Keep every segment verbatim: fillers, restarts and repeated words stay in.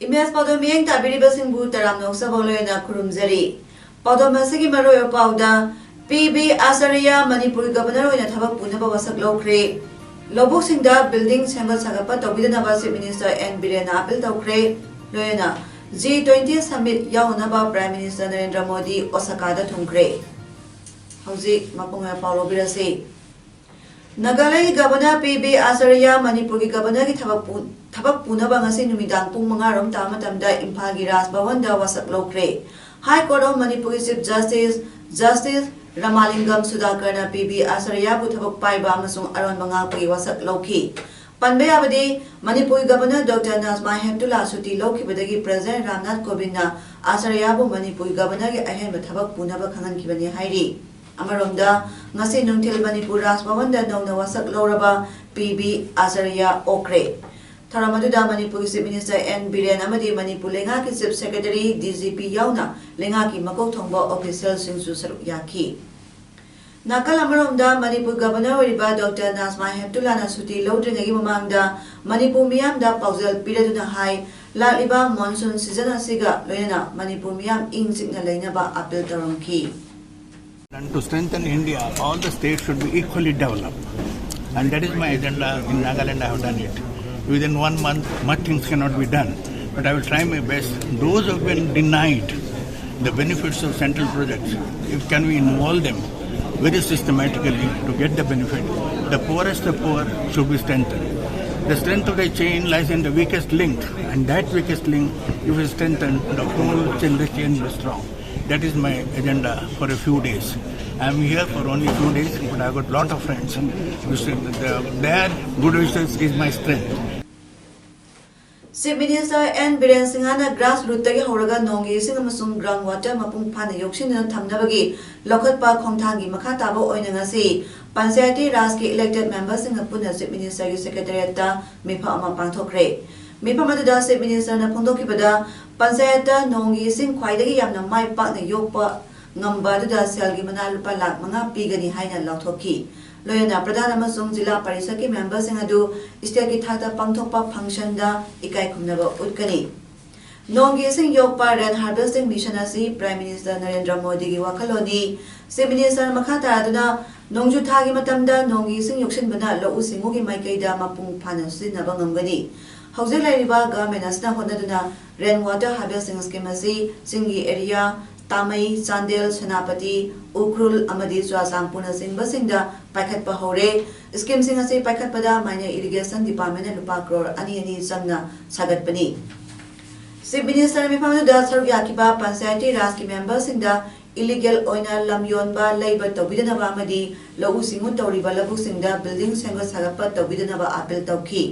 Image ꯄꯥꯎꯗꯝ ꯃꯤꯠꯌꯦꯡ ꯇꯥꯕꯤꯔꯤꯕꯁꯤꯡꯕꯨ ꯇꯔꯥꯝꯅ ꯑꯣꯛꯆꯕ ꯂꯣꯏꯅ ꯈꯨꯔꯨꯝꯖꯔꯤ꯫ ꯄꯥꯎꯗꯝ ꯑꯁꯤꯒꯤ ꯃꯔꯨꯑꯣꯏꯕ ꯄꯥꯎꯗ, ꯄꯤ ꯕꯤ ꯑꯥꯆꯥꯔꯌ ꯃꯅꯤꯄꯨꯔꯒꯤ ꯒꯕꯔꯅꯔ ꯑꯣꯏꯅ ꯊꯕꯛ ꯄꯨꯅꯕ ꯋꯥꯁꯛ ꯂꯧꯈ꯭ꯔꯦ꯫ ꯂꯧꯕꯨꯛꯁꯤꯡꯗ ꯕꯤꯜꯗꯤꯡ ꯁꯦꯝꯒꯠ ꯁꯥꯒꯠꯄ ꯇꯧꯕꯤꯗꯅꯕ ꯆꯤꯐ ꯃꯤꯅꯤꯁꯇꯔ ꯑꯦꯟ ꯕꯤꯔꯦꯟꯅ ꯑꯄꯤꯜ ꯇꯧꯈ꯭ꯔꯦ꯫ ꯂꯣꯏꯅꯅ ꯖꯤ ꯇ꯭ꯋꯦꯟꯇꯤ ꯁꯃꯤꯠ ꯌꯥꯎꯅꯅꯕ ꯄ꯭ꯔꯥꯏꯝ ꯃꯤꯅꯤꯁꯇꯔ ꯅꯔꯦꯟꯗ꯭ꯔ ꯃꯣꯗꯤ ꯑꯣꯁꯥꯀꯥꯗ ꯊꯨꯡꯈ꯭ꯔꯦ꯫ ꯍꯧꯖꯤꯛ ꯃꯄꯨꯡ ꯑꯣꯏꯕ ꯄꯥꯎ ꯂꯧꯕꯤꯔꯁꯤ꯫ ꯅꯥꯒꯥꯂꯦꯟꯒꯤ ꯒꯕꯔꯅꯔ ꯄꯤ ꯕꯤ ꯑꯥꯆꯥꯔꯌ ꯃꯅꯤꯄꯨꯔꯒꯤ ꯒꯕꯔꯅꯔꯒꯤ ꯊꯕꯛ ꯄꯨ-, ꯊꯕꯛ ꯄꯨꯅꯕ ꯉꯁꯤ ꯅꯨꯃꯤꯗꯥꯡ ꯄꯨꯡ ꯃꯉꯥ ꯔꯣꯝ ꯇꯥꯕ ꯃꯇꯝꯗ ꯏꯝꯐꯥꯜꯒꯤ ꯔꯥꯖ ꯚꯕꯟꯗ ꯋꯥꯁꯛ ꯂꯧꯈ꯭ꯔꯦ꯫ High Court of Manipurꯒꯤ Chief Justice, Justice ꯔꯥꯃꯥꯂꯤꯡꯒꯝ ꯁꯨꯙꯥꯀꯔꯅ ꯄꯤ ꯕꯤ ꯑꯥꯆꯥꯔꯌꯕꯨ ꯊꯕꯛ ꯄꯥꯏꯕ ꯑꯃꯁꯨꯡ ꯑꯔꯣꯟꯕ ꯉꯥꯛꯄꯒꯤ ꯋꯥꯁꯛ ꯂꯧꯈꯤ꯫ ꯄꯟꯕ ꯌꯥꯕꯗꯤ, ꯃꯅꯤꯄꯨꯔꯒꯤ ꯒꯕꯔꯅꯔ ꯗꯣꯛꯇꯔ ꯅꯥꯖꯃꯥ ꯍꯦꯞꯇꯨꯂꯥ ꯁꯨꯇꯤ ꯂꯧꯈꯤꯕꯗꯒꯤ ꯄ꯭ꯔꯦꯁꯤꯗꯦꯟꯠ ꯔꯥꯝꯅꯥꯊ ꯀꯣꯕꯤꯟꯗꯅ ꯑꯥꯆꯥꯔꯌꯕꯨ ꯃꯅꯤꯄꯨꯔꯒꯤ ꯒꯕꯔꯅꯔꯒꯤ ꯑꯍꯦꯟꯕ ꯊꯕꯛ ꯄꯨꯅꯕ ꯈꯪꯍꯟꯈꯤꯕꯅꯤ ꯍꯥꯏꯔꯤ꯫ ꯑꯃꯔꯣꯝꯗ, ꯉꯁꯤ ꯅꯨꯡꯊꯤꯜ ꯃꯅꯤꯄꯨꯔ ꯔꯥꯖ ꯚꯕꯟꯗ ꯅꯧꯅ ꯋꯥꯁꯛ ꯂꯧꯔꯕ ꯄꯤ ꯕꯤ ꯑꯥꯆꯥꯔꯌ ꯑꯣꯛꯈ꯭ꯔꯦ꯫ ꯊꯧꯔꯝ ꯑꯗꯨꯗ ꯃꯅꯤꯄꯨꯔꯒꯤ ꯆꯤꯐ ꯃꯤꯅꯤꯁꯇꯔ ꯑꯦꯟ ꯕꯤꯔꯦꯟ ꯑꯃꯗꯤ ꯃꯅꯤꯄꯨꯔ ꯂꯩꯉꯥꯛꯀꯤ chief secretary, D G P ꯌꯥꯎꯅ ꯂꯩꯉꯥꯛꯀꯤ ꯃꯀꯣꯛ ꯊꯣꯡꯕ ꯑꯣꯐꯤꯁꯤꯌꯦꯜꯁꯤꯡꯁꯨ ꯁꯔꯨꯛ ꯌꯥꯈꯤ꯫ ꯅꯥꯀꯜ ꯑꯃꯔꯣꯝꯗ, ꯃꯅꯤꯄꯨꯔ ꯒꯕꯔꯅꯔ ꯑꯣꯏꯔꯤꯕ ꯗꯣꯛꯇꯔ ꯅꯥꯖꯃꯥ ꯍꯦꯞꯇꯨꯂꯥꯅ ꯁꯨꯇꯤ ꯂꯧꯗ꯭ꯔꯤꯉꯩꯒꯤ ꯃꯃꯥꯡꯗ ꯃꯅꯤꯄꯨꯔ ꯃꯤꯌꯥꯝꯗ ꯄꯥꯎꯖꯦꯜ ꯄꯤꯔꯗꯨꯅ ꯍꯥꯏ, ꯂꯥꯛꯂꯤꯕ ꯃꯣꯟꯁꯨꯟ ꯁꯤꯖꯟ ꯑꯁꯤꯒ ꯂꯣꯏꯅꯅ ꯃꯅꯤꯄꯨꯔ ꯃꯤꯌꯥꯝ ꯏꯪ ꯆꯤꯛꯅ ꯂꯩꯅꯕ appeal ꯇꯧꯔꯝꯈꯤ꯫ And to strengthen India, all the states should be equally developed. And that is my agenda. In Nagaland, I have done it. Within one month, much things cannot be done. But I will try my best. Those who have been denied the benefits of central projects, if can we involve them very systematically to get the benefit, the poorest of poor should be strengthened. The strength of the chain lies in the weakest link, and that weakest link, if we strengthen, the whole chain, the chain will be strong. That is my agenda for a few days. I am here for only few days, but I got lot of friends. You see, the, their good wishes is my strength. Chief Minister N Biren Singhꯅ grassrootꯇꯒꯤ ꯍꯧꯔꯒ ꯅꯣꯡꯒꯤ ꯏꯁꯤꯡ ꯑꯃꯁꯨꯡ ground water ꯃꯄꯨꯡ ꯐꯥꯅ ꯌꯣꯛꯁꯤꯟꯗꯨꯅ ꯊꯝꯅꯕꯒꯤ ꯂꯧꯈꯠꯄ ꯈꯣꯡꯊꯥꯡꯒꯤ ꯃꯈꯥ ꯇꯥꯕ ꯑꯣꯏꯅ ꯉꯁꯤ Panchayati Rajꯀꯤ elected memberꯁꯤꯡꯒ ꯄꯨꯟꯅ Chief Ministerꯒꯤ secretariatꯇ ꯃꯤꯐꯝ ꯑꯃ ꯄꯥꯡꯊꯣꯛꯈ꯭ꯔꯦ꯫ ꯃꯤꯐꯝ ꯑꯗꯨꯗ Chief Ministerꯅ ꯐꯣꯡꯗꯣꯛꯈꯤꯕꯗ, ꯄꯟꯆꯥꯌꯠꯇ ꯅꯣꯡꯒꯤ ꯏꯁꯤꯡ ꯈ꯭ꯋꯥꯏꯗꯒꯤ ꯌꯥꯝꯅ ꯃꯥꯏ ꯄꯥꯛꯅ ꯌꯣꯛꯄ ꯉꯝꯕ ꯑꯗꯨꯗ ꯁꯦꯜꯒꯤ ꯃꯅꯥ ꯂꯨꯄꯥ ꯂꯥꯈ ꯃꯉꯥ ꯄꯤꯒꯅꯤ ꯍꯥꯏꯅ ꯂꯥꯎꯊꯣꯛꯈꯤ꯫ ꯂꯣꯏꯅꯅ ꯄ꯭ꯔꯙꯥꯟ ꯑꯃꯁꯨꯡ ꯖꯤꯂꯥ ꯄꯔꯤꯁꯗꯀꯤ memberꯁꯤꯡ ꯑꯗꯨ stateꯀꯤ ꯊꯥꯛꯇ ꯄꯥꯡꯊꯣꯛꯄ functionꯗ ꯏꯀꯥꯏ ꯈꯨꯝꯅꯕ ꯎꯠꯀꯅꯤ꯫ ꯅꯣꯡꯒꯤ ꯏꯁꯤꯡ ꯌꯣꯛꯄ rain harvesting mission ꯑꯁꯤ Prime Minister ꯅꯔꯦꯟꯗ꯭ꯔ ꯃꯣꯗꯤꯒꯤ ꯋꯥꯈꯜꯂꯣꯟꯅꯤ꯫ Chief Minister ꯃꯈꯥ ꯇꯥꯗꯨꯅ, ꯅꯣꯡꯖꯨ ꯊꯥꯒꯤ ꯃꯇꯝꯗ ꯅꯣꯡꯒꯤ ꯏꯁꯤꯡ ꯌꯣꯛꯁꯤꯟꯕꯅ ꯂꯧꯎ ꯁꯤꯡꯎꯒꯤ ꯃꯥꯏꯀꯩꯗ ꯃꯄꯨꯡ ꯐꯥꯅ ꯁꯤꯖꯤꯟꯅꯕ ꯉꯝꯒꯅꯤ꯫ ꯍꯧꯖꯤꯛ ꯂꯩꯔꯤꯕ government ꯑꯁꯤꯅ ꯍꯣꯠꯅꯗꯨꯅ rain water harvesting scheme ꯑꯁꯤ ꯆꯤꯡꯒꯤ area, ꯇꯥꯃꯩ, ꯆꯥꯟꯗꯦꯜ, ꯁꯦꯅꯥꯄꯇꯤ, ꯎꯈ꯭ꯔꯨꯜ ꯑꯃꯗꯤ ꯆꯨꯔꯥꯆꯥꯟꯄꯨꯔꯅꯆꯤꯡꯕꯁꯤꯡꯗ ꯄꯥꯏꯈꯠꯄ ꯍꯧꯔꯦ꯫ Schemeꯁꯤꯡ ꯑꯁꯤ ꯄꯥꯏꯈꯠꯄꯗ minor irrigation departmentꯅ ꯂꯨꯄꯥ ꯀ꯭ꯔꯣꯔ ꯑꯅꯤ ꯑꯅꯤ ꯆꯪꯅ ꯁꯥꯒꯠꯄꯅꯤ꯫ Chief Minister ꯃꯤꯐꯝ ꯑꯗꯨꯗ ꯁꯔꯨꯛ ꯌꯥꯈꯤꯕ Panchayati Rajꯀꯤ memberꯁꯤꯡꯗ illegal ꯑꯣꯏꯅ ꯂꯝ ꯌꯣꯟꯕ, ꯂꯩꯕ ꯇꯧꯕꯤꯗꯅꯕ ꯑꯃꯗꯤ ꯂꯧꯎ ꯁꯤꯡꯎ ꯇꯧꯔꯤꯕ ꯂꯧꯕꯨꯛꯁꯤꯡꯗ building ꯁꯦꯝꯒꯠ ꯁꯥꯒꯠꯄ ꯇꯧꯕꯤꯗꯅꯕ appeal ꯇꯧꯈꯤ꯫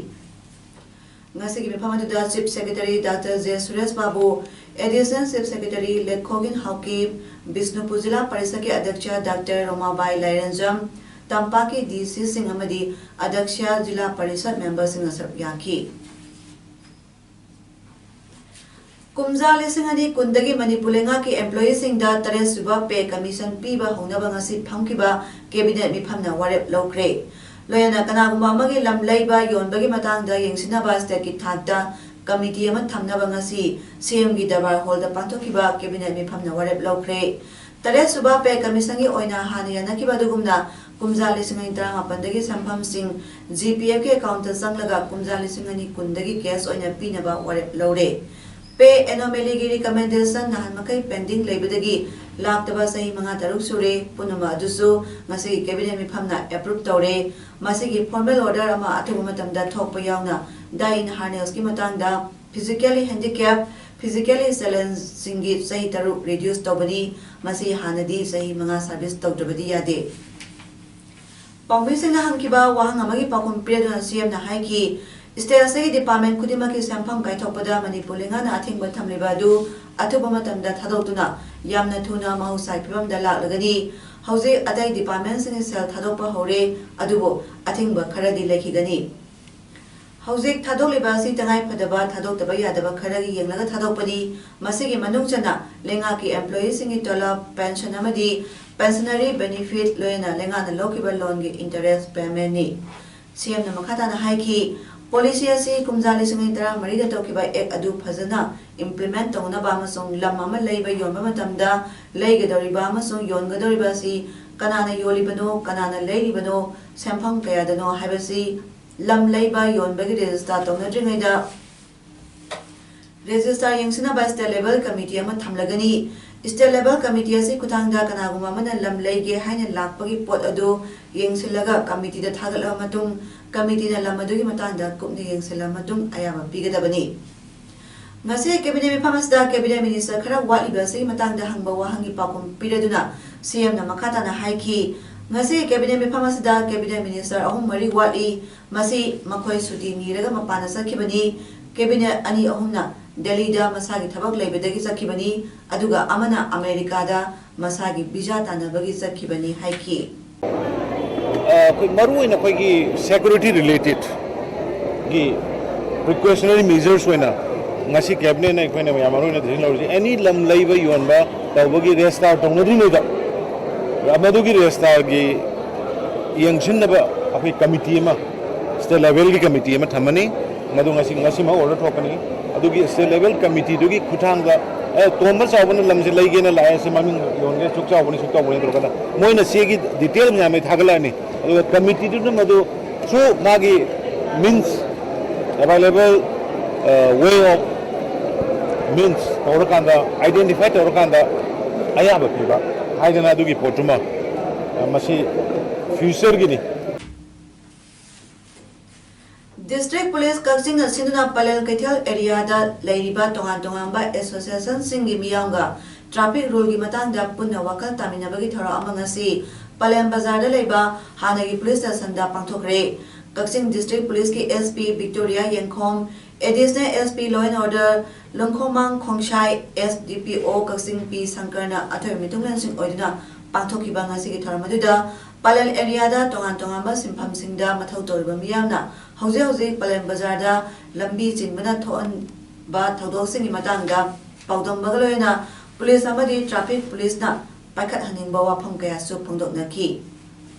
ꯉꯁꯤꯒꯤ ꯃꯤꯐꯝ ꯑꯗꯨꯗ Chief Secretary Doctor J Suresh Babu, Additional Chief Secretary Lekhogin Haokip, Bishnupur Zila ꯄꯔꯤꯁꯗꯀꯤ ꯑꯗ꯭ꯌꯛꯁ ꯗꯥꯛꯇꯔ ꯔꯣꯃꯥꯕꯥꯏ ꯂꯥꯏꯔꯦꯟꯖꯝ, ꯇꯝꯄꯥꯛꯀꯤ DCꯁꯤꯡ ꯑꯃꯗꯤ ꯑꯗ꯭ꯌꯛꯁ ꯖꯤꯂꯥ ꯄꯔꯤꯁꯗ memberꯁꯤꯡꯅ ꯁꯔꯨꯛ ꯌꯥꯈꯤ꯫ ꯀꯨꯝꯖꯥ ꯂꯤꯁꯤꯡ ꯑꯅꯤ ꯀꯨꯟꯗꯒꯤ ꯃꯅꯤꯄꯨꯔ ꯂꯩꯉꯥꯛꯀꯤ employeeꯁꯤꯡꯗ ꯇꯔꯦꯠ ꯁꯨꯕ pay commission ꯄꯤꯕ ꯍꯧꯅꯕ ꯉꯁꯤ ꯐꯝꯈꯤꯕ cabinet ꯃꯤꯐꯝꯅ ꯋꯥꯔꯦꯞ ꯂꯧꯈ꯭ꯔꯦ꯫ ꯂꯣꯏꯅꯅ ꯀꯅꯥꯒꯨꯝꯕ ꯑꯃꯒꯤ ꯂꯝ ꯂꯩꯕ ꯌꯣꯟꯕꯒꯤ ꯃꯇꯥꯡꯗ ꯌꯦꯡꯁꯤꯟꯅꯕ stateꯀꯤ ꯊꯥꯛꯇ committee ꯑꯃ ꯊꯝꯅꯕ ꯉꯁꯤ CMꯒꯤ ꯗꯔꯕꯥꯔ hallꯗ ꯄꯥꯡꯊꯣꯛꯈꯤꯕ cabinet ꯃꯤꯐꯝꯅ ꯋꯥꯔꯦꯞ ꯂꯧꯈ꯭ꯔꯦ꯫ ꯇꯔꯦꯠ ꯁꯨꯕ pay commissionꯒꯤ ꯑꯣꯏꯅ ꯍꯥꯟꯅ ꯌꯥꯅꯈꯤꯕ ꯑꯗꯨꯒꯨꯝꯅ ꯀꯨꯝꯖꯥ ꯂꯤꯁꯤꯡ ꯑꯅꯤ ꯇꯔꯥꯃꯥꯄꯟꯗꯒꯤ ꯁꯦꯟꯐꯝꯁꯤꯡ GPFꯀꯤ accountꯇ ꯆꯪꯂꯒ ꯀꯨꯝꯖꯥ ꯂꯤꯁꯤꯡ ꯑꯅꯤ ꯀꯨꯟꯗꯒꯤ cash ꯑꯣꯏꯅ ꯄꯤꯅꯕ ꯋꯥꯔꯦꯞ ꯂꯧꯔꯦ꯫ Pay anomalyꯒꯤ recommendation ꯅꯍꯥꯟ ꯃꯈꯩ pending ꯂꯩꯕꯗꯒꯤ ꯂꯥꯛꯇꯕ ꯆꯍꯤ ꯃꯉꯥ ꯇꯔꯨꯛ ꯁꯨꯔꯦ꯫ ꯄꯨꯝꯅꯃꯛ ꯑꯗꯨꯁꯨ ꯉꯁꯤꯒꯤ cabinet ꯃꯤꯐꯝꯅ approve ꯇꯧꯔꯦ꯫ ꯃꯁꯤꯒꯤ formal order ꯑꯃ ꯑꯊꯨꯕ ꯃꯇꯝꯗ ꯊꯣꯛꯄ ꯌꯥꯎꯅ die in harnessꯀꯤ ꯃꯇꯥꯡꯗ physically handicap, physically challengeꯁꯤꯡꯒꯤ ꯆꯍꯤ ꯇꯔꯨꯛ reduce ꯇꯧꯕꯅꯤ꯫ ꯃꯁꯤ ꯍꯥꯟꯅꯗꯤ ꯆꯍꯤ ꯃꯉꯥ service ꯇꯧꯗ꯭ꯔꯕꯗꯤ ꯌꯥꯗꯦ꯫ ꯄꯥꯎꯃꯤꯁꯤꯡꯅ ꯍꯪꯈꯤꯕ ꯋꯥꯍꯪ ꯑꯃꯒꯤ ꯄꯥꯎꯈꯨꯝ ꯄꯤꯔꯗꯨꯅ CMꯅ ꯍꯥꯏꯈꯤ, ꯁ꯭ꯇꯦꯠ ꯑꯁꯤꯒꯤ ꯗꯤꯄꯥꯔꯠꯃꯦꯟ ꯈꯨꯗꯤꯡꯃꯛꯀꯤ ꯁꯦꯟꯐꯝ ꯀꯥꯏꯊꯣꯛꯄꯗ ꯃꯅꯤꯄꯨꯔ ꯂꯩꯉꯥꯛꯅ ꯑꯊꯤꯡꯕ ꯊꯝꯂꯤꯕ ꯑꯗꯨ ꯑꯊꯨꯕ ꯃꯇꯝꯗ ꯊꯥꯗꯣꯛꯇꯨꯅ ꯌꯥꯝꯅ ꯊꯨꯅ ꯃꯍꯧꯁꯥꯒꯤ ꯐꯤꯕꯝꯗ ꯂꯥꯛꯂꯒꯅꯤ꯫ ꯍꯧꯖꯤꯛ ꯑꯇꯩ ꯗꯤꯄꯥꯔꯠꯃꯦꯟꯁꯤꯡꯒꯤ ꯁꯦꯜ ꯊꯥꯗꯣꯛꯄ ꯍꯧꯔꯦ, ꯑꯗꯨꯕꯨ ꯑꯊꯤꯡꯕ ꯈꯔꯗꯤ ꯂꯩꯈꯤꯒꯅꯤ꯫ ꯍꯧꯖꯤꯛ ꯊꯥꯗꯣꯛꯂꯤꯕ ꯑꯁꯤ ꯇꯉꯥꯏ ꯐꯗꯕ ꯊꯥꯗꯣꯛꯇꯕ ꯌꯥꯗꯕ ꯈꯔꯒꯤ ꯌꯦꯡꯂꯒ ꯊꯥꯗꯣꯛꯄꯅꯤ꯫ ꯃꯁꯤꯒꯤ ꯃꯅꯨꯡ ꯆꯟꯅ ꯂꯩꯉꯥꯛꯀꯤ ꯑꯦꯝꯄ꯭ꯂꯣꯌꯤꯁꯤꯡꯒꯤ ꯇꯣꯂꯣꯞ, ꯄꯦꯟꯁꯟ ꯑꯃꯗꯤ ꯄꯦꯟꯁꯅꯔꯤ ꯕꯦꯅꯤꯐꯤꯠ, ꯂꯣꯏꯅꯅ ꯂꯩꯉꯥꯛꯅ ꯂꯧꯈꯤꯕ ꯂꯣꯟꯒꯤ ꯏꯟꯇꯔꯦꯁ ꯄꯦꯃꯦꯟꯅꯤ꯫ ꯁꯤ ꯑꯦꯝꯅ ꯃꯈꯥ ꯇꯥꯅ ꯍꯥꯏꯈꯤ, ꯄꯣꯂꯤꯁꯤ ꯑꯁꯤ ꯀꯨꯝꯖꯥ ꯂꯤꯁꯤꯡ ꯑꯅꯤ ꯇꯔꯥꯃꯔꯤꯗ ꯇꯧꯈꯤꯕ ꯑꯦꯛ ꯑꯗꯨ ꯐꯖꯅ ꯏꯝꯄ꯭ꯂꯤꯃꯦꯟ ꯇꯧꯅꯕ ꯑꯃꯁꯨꯡ ꯂꯝ ꯑꯃ ꯂꯩꯕ ꯌꯣꯟꯕ ꯃꯇꯝꯗ ꯂꯩꯒꯗꯧꯔꯤꯕ ꯑꯃꯁꯨꯡ ꯌꯣꯟꯒꯗꯧꯔꯤꯕ ꯑꯁꯤ ꯀꯅꯥꯅ ꯌꯣꯜꯂꯤꯕꯅꯣ, ꯀꯅꯥꯅ ꯂꯩꯔꯤꯕꯅꯣ, ꯁꯦꯟꯐꯝ ꯀꯌꯥꯗꯅꯣ ꯍꯥꯏꯕꯁꯤ ꯂꯝ ꯂꯩꯕ ꯌꯣꯟꯕꯒꯤ ꯔꯦꯖꯤꯁꯇꯥꯔ ꯇꯧꯅꯗ꯭ꯔꯤꯉꯩꯗ ꯔꯦꯖꯤꯁꯇꯥꯔ ꯌꯦꯡꯁꯤꯟꯅꯕ ꯁ꯭ꯇꯦꯠ ꯂꯦꯚꯦꯜ ꯀꯃꯤꯇꯤ ꯑꯃ ꯊꯝꯂꯒꯅꯤ꯫ ꯁ꯭ꯇꯦꯠ ꯂꯦꯚꯦꯜ ꯀꯃꯤꯇꯤ ꯑꯁꯤ ꯈꯨꯠꯊꯥꯡꯗ ꯀꯅꯥꯒꯨꯝꯕ ꯑꯃꯅ ꯂꯝ ꯂꯩꯒꯦ ꯍꯥꯏꯅ ꯂꯥꯛꯄꯒꯤ ꯄꯣꯠ ꯑꯗꯨ ꯌꯦꯡꯁꯤꯜꯂꯒ ꯀꯃꯤꯇꯤꯗ ꯊꯥꯒꯠꯂꯕ ꯃꯇꯨꯡ, ꯀꯃꯤꯇꯤꯅ ꯂꯝ ꯑꯗꯨꯒꯤ ꯃꯇꯥꯡꯗ ꯀꯨꯞꯅ ꯌꯦꯡꯁꯤꯜꯂꯕ ꯃꯇꯨꯡ ꯑꯌꯥꯕ ꯄꯤꯒꯗꯕꯅꯤ꯫ ꯉꯁꯤ ꯀꯦꯕꯤꯅꯦꯠ ꯃꯤꯐꯝ ꯑꯁꯤꯗ ꯀꯦꯕꯤꯅꯦꯠ ꯃꯤꯅꯤꯁꯇꯔ ꯈꯔ ꯋꯥꯠꯂꯤꯕ ꯑꯁꯤꯒꯤ ꯃꯇꯥꯡꯗ ꯍꯪꯕ ꯋꯥꯍꯪꯒꯤ ꯄꯥꯎꯈꯨꯝ ꯄꯤꯔꯗꯨꯅ ꯁꯤ ꯑꯦꯝꯅ ꯃꯈꯥ ꯇꯥꯅ ꯍꯥꯏꯈꯤ, ꯉꯁꯤ ꯀꯦꯕꯤꯅꯦꯠ ꯃꯤꯐꯝ ꯑꯁꯤꯗ ꯀꯦꯕꯤꯅꯦꯠ ꯃꯤꯅꯤꯁꯇꯔ ꯑꯍꯨꯝ ꯃꯔꯤ ꯋꯥꯠꯂꯤ꯫ ꯃꯁꯤ ꯃꯈꯣꯏ ꯁꯨꯇꯤ ꯅꯤꯔꯒ ꯃꯄꯥꯟꯗ ꯆꯠꯈꯤꯕꯅꯤ꯫ ꯀꯦꯕꯤꯅꯦꯠ ꯑꯅꯤ ꯑꯍꯨꯝꯅ ꯗꯦꯜꯂꯤꯗ ꯃꯁꯥꯒꯤ ꯊꯕꯛ ꯂꯩꯕꯗꯒꯤ ꯆꯠꯈꯤꯕꯅꯤ, ꯑꯗꯨꯒ ꯑꯃꯅ ꯑꯃꯦꯔꯤꯀꯥꯗ ꯃꯁꯥꯒꯤ ꯚꯤꯖꯥ ꯇꯥꯟꯅꯕꯒꯤ ꯆꯠꯈꯤꯕꯅꯤ ꯍꯥꯏꯈꯤ꯫ ꯑꯩꯈꯣꯏ ꯃꯔꯨ ꯑꯣꯏꯅ ꯑꯩꯈꯣꯏꯒꯤ ꯁꯦꯀ꯭ꯌꯨꯔꯤꯇꯤ ꯔꯤꯂꯦꯇꯦꯗꯀꯤ ꯄ꯭ꯔꯤꯀꯣꯁꯅꯔꯤ ꯃꯦꯖꯔꯁ ꯑꯣꯏꯅ ꯉꯁꯤ ꯀꯦꯕꯤꯅꯦꯠꯅ ꯑꯩꯈꯣꯏꯅ ꯌꯥꯝ ꯃꯔꯨ ꯑꯣꯏꯅ ꯗꯤꯁꯤꯖꯟ ꯂꯧꯔꯤꯁꯤ, ꯑꯦꯅꯤ ꯂꯝ ꯂꯩꯕ ꯌꯣꯟꯕ ꯇꯧꯕꯒꯤ ꯔꯦꯖꯤꯁꯇꯥꯔ ꯇꯧꯅꯗ꯭ꯔꯤꯉꯩꯗ ꯃꯗꯨꯒꯤ ꯔꯦꯖꯤꯁꯇꯥꯔꯒꯤ ꯌꯦꯡꯁꯤꯟꯅꯕ ꯑꯩꯈꯣꯏ ꯀꯃꯤꯇꯤ ꯑꯃ, ꯁ꯭ꯇꯦꯠ ꯂꯦꯚꯦꯜꯒꯤ ꯀꯃꯤꯇꯤ ꯑꯃ ꯊꯝꯃꯅꯤ꯫ ꯃꯗꯨ ꯉꯁꯤ, ꯉꯁꯤꯃꯛ ꯑꯣꯔꯗꯔ ꯊꯣꯛꯀꯅꯤ꯫ ꯑꯗꯨꯒꯤ ꯁ꯭ꯇꯦꯠ ꯂꯦꯚꯦꯜ ꯀꯃꯤꯇꯤꯗꯨꯒꯤ ꯈꯨꯠꯊꯥꯡꯗ, ꯑꯦ, ꯇꯣꯝꯕ ꯆꯥꯎꯕꯅ ꯂꯝꯁꯦ ꯂꯩꯒꯦꯅ ꯂꯥꯛꯑꯦ, ꯁꯤ ꯃꯃꯤꯡ ꯌꯣꯟꯒꯦ, ꯁꯨꯛ ꯆꯥꯎꯕꯅꯤ, ꯁꯨꯛ ꯆꯥꯎꯕꯅꯤ ꯇꯧꯔꯀꯥꯟꯗ ꯃꯣꯏꯅ ꯆꯦꯒꯤ ꯗꯤꯇꯦꯜ ꯃꯌꯥꯝ ꯑꯃ ꯊꯥꯒꯠꯂꯛꯑꯅꯤ꯫ ꯑꯗꯨꯒ ꯀꯃꯤꯇꯤꯗꯨꯅ ꯃꯗꯨ ꯊ꯭ꯔꯨ ꯃꯥꯒꯤ means, available way of means ꯇꯧꯔꯀꯥꯟꯗ, ꯑꯥꯏꯗꯦꯟꯇꯤꯐꯥꯏ ꯇꯧꯔꯀꯥꯟꯗ ꯑꯌꯥꯕ ꯄꯤꯕ ꯍꯥꯏꯗꯅ ꯑꯗꯨꯒꯤ ꯄꯣꯠꯇꯨꯃ, ꯑ, ꯃꯁꯤ ꯐ꯭ꯌꯨꯆꯔꯒꯤꯅꯤ꯫ ꯗꯤꯁꯇ꯭ꯔꯤꯛ ꯄꯨꯂꯤꯁ ꯀꯛꯆꯤꯡꯅ ꯁꯤꯟꯗꯨꯅ ꯄꯂꯦꯜ ꯀꯩꯊꯦꯜ ꯑꯦꯔꯤꯌꯥꯗ ꯂꯩꯔꯤꯕ ꯇꯣꯉꯥꯟ ꯇꯣꯉꯥꯟꯕ ꯑꯦꯁꯣꯁꯤꯌꯦꯁꯟꯁꯤꯡꯒꯤ ꯃꯤꯌꯥꯝꯒ ꯇ꯭ꯔꯥꯐꯤꯛ ꯔꯨꯜꯒꯤ ꯃꯇꯥꯡꯗ ꯄꯨꯟꯅ ꯋꯥꯈꯜ ꯇꯥꯃꯤꯟꯅꯕꯒꯤ ꯊꯧꯔꯝ ꯑꯃ ꯉꯁꯤ ꯄꯂꯦꯜ ꯕꯖꯥꯔꯗ ꯂꯩꯕ ꯍꯥꯟꯅꯒꯤ ꯄꯨꯂꯤꯁ ꯁ꯭ꯇꯦꯁꯟꯗ ꯄꯥꯡꯊꯣꯛꯈ꯭ꯔꯦ꯫ ꯀꯛꯆꯤꯡ District Police ꯀꯤ S P Victoria ꯌꯦꯡꯈꯣꯝ, Additional S P Law and Order ꯂꯨꯡꯈꯣꯃꯥꯡ ꯈꯣꯡꯁꯥꯏ, S D P O Kakching P ꯁꯪꯀꯔꯅ ꯑꯊꯣꯏꯕ ꯃꯤꯊꯨꯡꯂꯦꯟꯁꯤꯡ ꯑꯣꯏꯗꯨꯅ ꯄꯥꯡꯊꯣꯛꯈꯤꯕ ꯉꯁꯤꯒꯤ ꯊꯧꯔꯝ ꯑꯗꯨꯗ ꯄꯂꯦꯜ area ꯗ ꯇꯣꯉꯥꯟ ꯇꯣꯉꯥꯟꯕ ꯁꯤꯟꯐꯝꯁꯤꯡꯗ ꯃꯊꯧ ꯇꯧꯔꯤꯕ ꯃꯤꯌꯥꯝꯅ ꯍꯧꯖꯤꯛ ꯍꯧꯖꯤꯛ ꯄꯂꯦꯜ ꯕꯖꯥꯔꯗ ꯂꯝꯕꯤ ꯆꯤꯟꯕꯅ ꯊꯣꯛꯍꯟꯕ ꯊꯧꯗꯣꯛꯁꯤꯡꯒꯤ ꯃꯇꯥꯡꯗ ꯄꯥꯎꯗꯝꯕꯒ ꯂꯣꯏꯅꯅ police ꯑꯃꯗꯤ traffic police ꯅ ꯄꯥꯏꯈꯠꯍꯟꯅꯤꯡꯕ ꯋꯥꯐꯝ ꯀꯌꯥꯁꯨ ꯐꯣꯡꯗꯣꯛꯅꯈꯤ꯫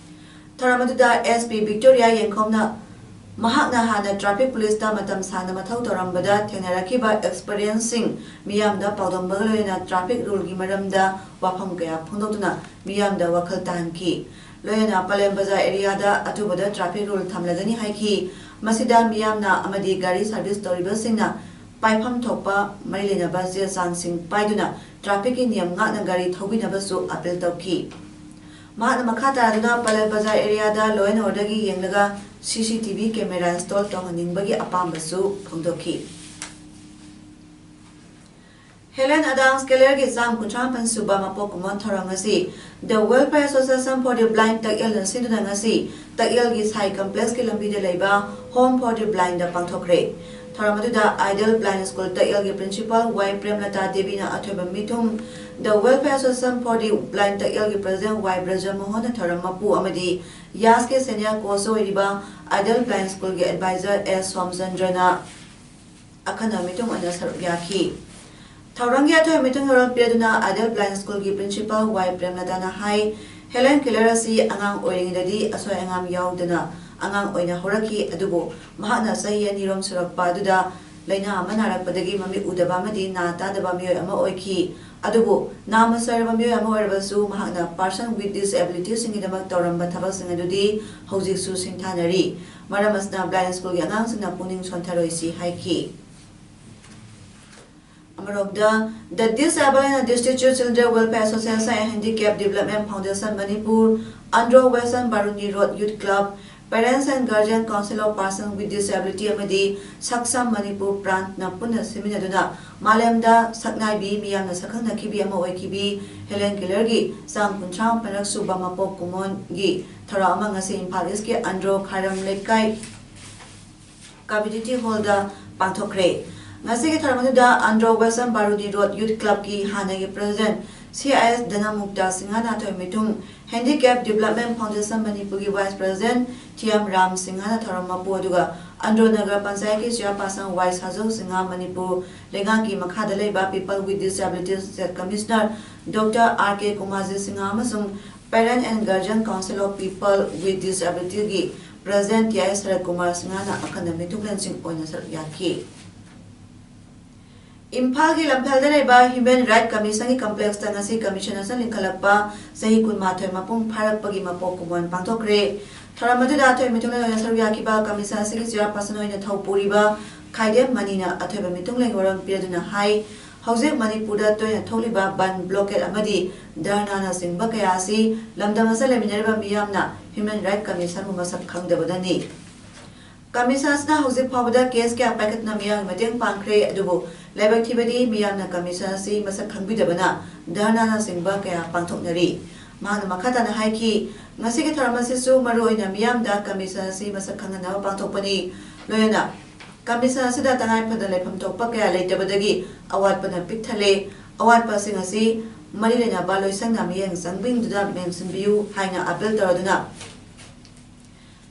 ꯊꯧꯔꯝ ꯑꯗꯨꯗ S P Victoria ꯌꯦꯡꯈꯣꯝꯅ ꯃꯍꯥꯛꯅ ꯍꯥꯟꯅ traffic police ꯇ ꯃꯇꯝ ꯁꯥꯡꯅ ꯃꯊꯧ ꯇꯧꯔꯝꯕꯗ ꯊꯦꯡꯅꯔꯛꯈꯤꯕ experience ꯁꯤꯡ ꯃꯤꯌꯥꯝꯗ ꯄꯥꯎꯗꯝꯕꯒ ꯂꯣꯏꯅꯅ traffic rule ꯒꯤ ꯃꯔꯝꯗ ꯋꯥꯐꯝ ꯀꯌꯥ ꯐꯣꯡꯗꯣꯛꯇꯨꯅ ꯃꯤꯌꯥꯝꯗ ꯋꯥꯈꯜ ꯇꯥꯍꯟꯈꯤ꯫ ꯂꯣꯏꯅꯅ ꯄꯂꯦꯝ ꯕꯖꯥꯔ area ꯗ ꯑꯊꯨꯕꯗ traffic rule ꯊꯝꯂꯒꯅꯤ ꯍꯥꯏꯈꯤ꯫ ꯃꯁꯤꯗ ꯃꯤꯌꯥꯝꯅ ꯑꯃꯗꯤ ꯒꯥꯔꯤ service ꯇꯧꯔꯤꯕꯁꯤꯡꯅ ꯄꯥꯏꯐꯝ ꯊꯣꯛꯄ ꯃꯔꯤ ꯂꯩꯅꯕ ꯆꯦ ꯆꯥꯡꯁꯤꯡ ꯄꯥꯏꯗꯨꯅ traffic ꯀꯤ ꯅꯤꯌꯝ ꯉꯥꯛꯅ ꯒꯥꯔꯤ ꯊꯧꯕꯤꯅꯕꯁꯨ appeal ꯇꯧꯈꯤ꯫ ꯃꯍꯥꯛꯅ ꯃꯈꯥ ꯇꯥꯗꯨꯅ ꯄꯂꯦꯜ ꯕꯖꯥꯔ area the law and order ꯒꯤ ꯌꯦꯡꯂꯒ C C T V camera install ꯇꯧꯍꯟꯅꯤꯡꯕꯒꯤ ꯑꯄꯥꯝꯕꯁꯨ ꯐꯣꯡꯗꯣꯛꯈꯤ꯫ Helen Adams Keller ꯒꯤ ꯆꯥꯝ ꯀꯨꯟꯊ꯭ꯔꯥ ꯃꯥꯄꯟ ꯁꯨꯕ ꯃꯄꯣꯛ ꯀꯨꯝꯑꯣꯟ ꯊꯧꯔꯝ ꯑꯁꯤ The Welfare Association for the Blind ꯇꯛꯌꯦꯜꯅ ꯁꯤꯟꯗꯨꯅ ꯉꯁꯤ ꯇꯛꯌꯦꯜꯒꯤ ꯁꯥꯏ complex ꯀꯤ ꯂꯝꯕꯤꯗ ꯂꯩꯕ Home for the Blind ꯗ ꯄꯥꯡꯊꯣꯛꯈ꯭ꯔꯦ꯫ ꯊꯧꯔꯝ ꯑꯗꯨꯗ Ideal Blind School ꯇꯛꯌꯦꯜꯒꯤ principal ꯋꯥꯏ ꯄ꯭ꯔꯦꯝꯂꯇꯥ ꯗꯦꯕꯤꯅ ꯑꯊꯣꯏꯕ ꯃꯤꯊꯨꯡ, The Welfare Association for the Blind ꯇꯛꯌꯦꯜꯒꯤ president ꯋꯥꯏ ꯕ꯭ꯔꯖꯃꯣꯍꯟꯅ ꯊꯧꯔꯝ ꯃꯄꯨ ꯑꯃꯗꯤ ꯌꯥꯁꯀꯤ senior coach ꯑꯣꯏꯔꯤꯕ Ideal Blind School ꯒꯤ advisor ꯑꯦꯁ ꯁꯣꯝꯆꯟꯗ꯭ꯔꯅ ꯑꯈꯟꯅꯕ ꯃꯤꯊꯨꯡ ꯑꯣꯏꯅ ꯁꯔꯨꯛ ꯌꯥꯈꯤ꯫ ꯊꯧꯔꯝꯒꯤ ꯑꯊꯣꯏꯕ ꯃꯤꯊꯨꯡ ꯌꯧꯔꯛꯄꯤꯔꯗꯨꯅ Ideal Blind School ꯒꯤ principal ꯋꯥꯏ ꯄ꯭ꯔꯦꯝꯂꯇꯥꯅ ꯍꯥꯏ, ꯍꯦꯂꯦꯟ ꯀꯦꯂꯔ ꯑꯁꯤ ꯑꯉꯥꯡ ꯑꯣꯏꯔꯤꯉꯩꯗꯗꯤ ꯑꯁꯣꯏ ꯑꯉꯥꯝ ꯌꯥꯎꯗꯅ ꯑꯉꯥꯡ ꯑꯣꯏꯅ ꯍꯧꯔꯛꯈꯤ, ꯑꯗꯨꯕꯨ ꯃꯍꯥꯛꯅ ꯆꯍꯤ ꯑꯅꯤꯔꯣꯝ ꯁꯨꯔꯛꯄ ꯑꯗꯨꯗ ꯂꯥꯏꯅꯥ ꯑꯃ ꯅꯥꯔꯛꯄꯗꯒꯤ ꯃꯃꯤꯠ ꯎꯗꯕ ꯑꯃꯗꯤ ꯅꯥ ꯇꯥꯗꯕ ꯃꯤꯑꯣꯏ ꯑꯃ ꯑꯣꯏꯈꯤ꯫ ꯑꯗꯨꯕꯨ ꯅꯥꯃ ꯁꯣꯏꯔꯕ ꯃꯤꯑꯣꯏ ꯑꯃ ꯑꯣꯏꯔꯕꯁꯨ ꯃꯍꯥꯛꯅ person with disability ꯁꯤꯡꯒꯤꯗꯃꯛ ꯇꯧꯔꯝꯕ ꯊꯕꯛꯁꯤꯡ ꯑꯗꯨꯗꯤ ꯍꯧꯖꯤꯛꯁꯨ ꯁꯤꯡꯊꯥꯅꯔꯤ꯫ ꯃꯔꯝ ꯑꯁꯤꯅ blind school ꯒꯤ ꯑꯉꯥꯡꯁꯤꯡꯅ ꯄꯨꯛꯅꯤꯡ ꯁꯣꯟꯊꯔꯣꯏꯁꯤ ꯍꯥꯏꯈꯤ꯫ ꯑꯃꯔꯣꯝꯗ, The Disabled and Destitute Children Welfare Association and Handicap Development Foundation Manipur, Andro Western Baruni Road Youth Club, Parents and Guardian Council of Persons with Disability ꯑꯃꯗꯤ ꯁꯛꯁꯝ ꯃꯅꯤꯄꯨꯔ ꯄ꯭ꯔꯥꯟꯠꯅ ꯄꯨꯟꯅ ꯁꯤꯟꯃꯤꯟꯅꯗꯨꯅ ꯃꯥꯂꯦꯝꯗ ꯁꯛꯅꯥꯏꯕꯤ ꯃꯤꯌꯥꯝꯅ ꯁꯛꯈꯪꯅꯈꯤꯕꯤ ꯑꯃ ꯑꯣꯏꯈꯤꯕꯤ ꯍꯦꯂꯦꯟ ꯀꯦꯂꯔꯒꯤ ꯆꯥꯝ ꯀꯨꯟꯊ꯭ꯔꯥ ꯃꯥꯄꯟꯔꯛ ꯁꯨꯕ ꯃꯄꯣꯛ ꯀꯨꯝꯑꯣꯟꯒꯤ ꯊꯧꯔꯝ ꯑꯃ ꯉꯁꯤ ꯏꯝꯐꯥꯜ ꯏꯁꯀꯤ ꯑꯟꯗ꯭ꯔꯣ ꯈꯥꯏꯔꯝ ꯂꯩꯀꯥꯏ ꯀꯝꯃ꯭ꯌꯨꯅꯤꯇꯤ ꯍꯣꯜꯗ ꯄꯥꯡꯊꯣꯛꯈ꯭ꯔꯦ꯫ ꯉꯁꯤꯒꯤ ꯊꯧꯔꯝ ꯑꯗꯨꯗ ꯑꯟꯗ꯭ꯔꯣ ꯋꯦꯁꯇꯔꯟ ꯕꯥꯔꯨꯅꯤ ꯔꯣꯗ ꯌꯨꯊ ꯀ꯭ꯂꯕꯀꯤ ꯍꯥꯟꯅꯒꯤ ꯄ꯭ꯔꯦꯁꯤꯗꯦꯟꯠ ꯁꯤ ꯑꯥꯏ ꯑꯦꯁ ꯙꯅꯃꯨꯛꯇ ꯁꯤꯡꯍꯅ ꯊꯣꯏ ꯃꯤꯊꯨꯡ, ꯍꯦꯟꯗꯤꯀꯦꯞ ꯗꯤꯕꯦꯂꯞꯃꯦꯟꯠ ꯐꯥꯎꯟꯗꯦꯁꯟ ꯃꯅꯤꯄꯨꯔꯒꯤ ꯚꯥꯏꯁ ꯄ꯭ꯔꯦꯁꯤꯗꯦꯟꯠ ꯊꯤꯌꯥꯝ ꯔꯥꯝ ꯁꯤꯡꯍꯅ ꯊꯧꯔꯝ ꯃꯄꯨ, ꯑꯗꯨꯒ ꯑꯟꯗ꯭ꯔꯣ ꯅꯒꯔ ꯄꯟꯆꯥꯌꯠꯀꯤ ꯆꯤꯌꯥꯔꯄꯥꯔꯁꯟ ꯋꯥꯏ ꯁꯥꯖꯧ ꯁꯤꯡꯍ, ꯃꯅꯤꯄꯨꯔ ꯂꯩꯉꯥꯛꯀꯤ ꯃꯈꯥꯗ ꯂꯩꯕ People with Disabilities State Commissioner doctor R K Kumarjit Singh ꯑꯃꯁꯨꯡ Parent and Guardian Council of People with Disabilityꯒꯤ president T I Sarat Kumar ꯁꯤꯡꯍꯅ ꯑꯈꯟꯅ ꯃꯤꯊꯨꯡꯂꯦꯟꯁꯤꯡ ꯑꯣꯏꯅ ꯁꯔꯨꯛ ꯌꯥꯈꯤ꯫ ꯏꯝꯐꯥꯜꯒꯤ ꯂꯝꯐꯦꯜꯗ ꯂꯩꯕ ꯍ꯭ꯌꯨꯃꯦꯟ ꯔꯥꯏꯠ ꯀꯃꯤꯁꯟꯒꯤ ꯀꯝꯄ꯭ꯂꯦꯛꯁꯇ ꯉꯁꯤ ꯀꯃꯤꯁꯟ ꯑꯁꯤꯅ ꯂꯤꯡꯈꯠꯂꯛꯄ ꯆꯍꯤ ꯀꯨꯟꯃꯥꯊꯣꯏ ꯃꯄꯨꯡ ꯐꯥꯔꯛꯄꯒꯤ ꯃꯄꯣꯛ ꯀꯨꯝꯑꯣꯟ ꯄꯥꯡꯊꯣꯛꯈ꯭ꯔꯦ꯫ ꯊꯧꯔꯝ ꯑꯗꯨꯗ ꯑꯊꯣꯏ ꯃꯤꯊꯨꯡꯂꯦꯟ ꯑꯣꯏꯅ ꯁꯔꯨꯛ ꯌꯥꯈꯤꯕ ꯀꯃꯤꯁꯟ ꯑꯁꯤꯒꯤ ꯆꯤꯌꯥꯔꯄꯥꯔꯁꯟ ꯑꯣꯏꯅ ꯊꯧ ꯄꯨꯔꯤꯕ ꯈꯥꯏꯗꯦꯝ ꯃꯅꯤꯅ ꯑꯊꯣꯏꯕ ꯃꯤꯊꯨꯡꯂꯦꯟꯒꯤ ꯋꯥꯔꯣꯜ ꯄꯤꯔꯗꯨꯅ ꯍꯥꯏ, ꯍꯧꯖꯤꯛ ꯃꯅꯤꯄꯨꯔꯗ ꯇꯣꯏꯅ ꯊꯣꯛꯂꯤꯕ ꯕꯟ, ꯕ꯭ꯂꯣꯀꯦꯠ ꯑꯃꯗꯤ ꯙꯔꯅꯥꯅꯆꯤꯡꯕ ꯀꯌꯥ ꯑꯁꯤ ꯂꯝꯗꯝ ꯑꯁꯤꯗ ꯂꯩꯃꯤꯟꯅꯔꯤꯕ ꯃꯤꯌꯥꯝꯅ ꯍ꯭ꯌꯨꯃꯦꯟ ꯔꯥꯏꯠ ꯀꯃꯤꯁꯟꯕꯨ ꯃꯁꯛ ꯈꯪꯗꯕꯗꯅꯤ꯫ ꯀꯃꯤꯁꯟ ꯑꯁꯤꯅ ꯍꯧꯖꯤꯛ ꯐꯥꯎꯕꯗ ꯀꯦꯁ ꯀꯌꯥ ꯄꯥꯏꯈꯠꯇꯨꯅ ꯃꯤꯌꯥꯝꯒꯤ ꯃꯇꯦꯡ ꯄꯥꯡꯈ꯭ꯔꯦ, ꯑꯗꯨꯕꯨ ꯂꯥꯏꯕꯛ ꯊꯤꯕꯗꯤ ꯃꯤꯌꯥꯝꯅ ꯀꯃꯤꯁꯟ ꯑꯁꯤ ꯃꯁꯛ ꯈꯪꯕꯤꯗꯕꯅ ꯙꯔꯅꯥꯅꯆꯤꯡꯕ ꯀꯌꯥ ꯄꯥꯡꯊꯣꯛꯅꯔꯤ꯫ ꯃꯍꯥꯛꯅ ꯃꯈꯥ ꯇꯥꯅ ꯍꯥꯏꯈꯤ, ꯉꯁꯤꯒꯤ ꯊꯧꯔꯝ ꯑꯁꯤꯁꯨ ꯃꯔꯨꯑꯣꯏꯅ ꯃꯤꯌꯥꯝꯗ ꯀꯃꯤꯁꯟ ꯑꯁꯤ ꯃꯁꯛ ꯈꯪꯍꯟꯅꯕ ꯄꯥꯡꯊꯣꯛꯄꯅꯤ꯫ ꯂꯣꯏꯅꯅ ꯀꯃꯤꯁꯟ ꯑꯁꯤꯗ ꯇꯉꯥꯏ ꯐꯗꯅ ꯂꯩꯐꯝ ꯊꯣꯛꯄ ꯀꯌꯥ ꯂꯩꯇꯕꯗꯒꯤ ꯑꯋꯥꯠꯄꯅ ꯄꯤꯛ ꯊꯜꯂꯦ꯫ ꯑꯋꯥꯠꯄꯁꯤꯡ ꯑꯁꯤ ꯃꯔꯤ ꯂꯩꯅꯕ ꯂꯣꯏꯁꯪꯅ ꯃꯤꯠꯌꯦꯡ ꯆꯪꯕꯤꯗꯨꯅ ꯃꯦꯟꯁꯤꯟꯕꯤꯌꯨ ꯍꯥꯏꯅ ꯑꯥꯄꯤꯜ ꯇꯧꯔꯗꯨꯅ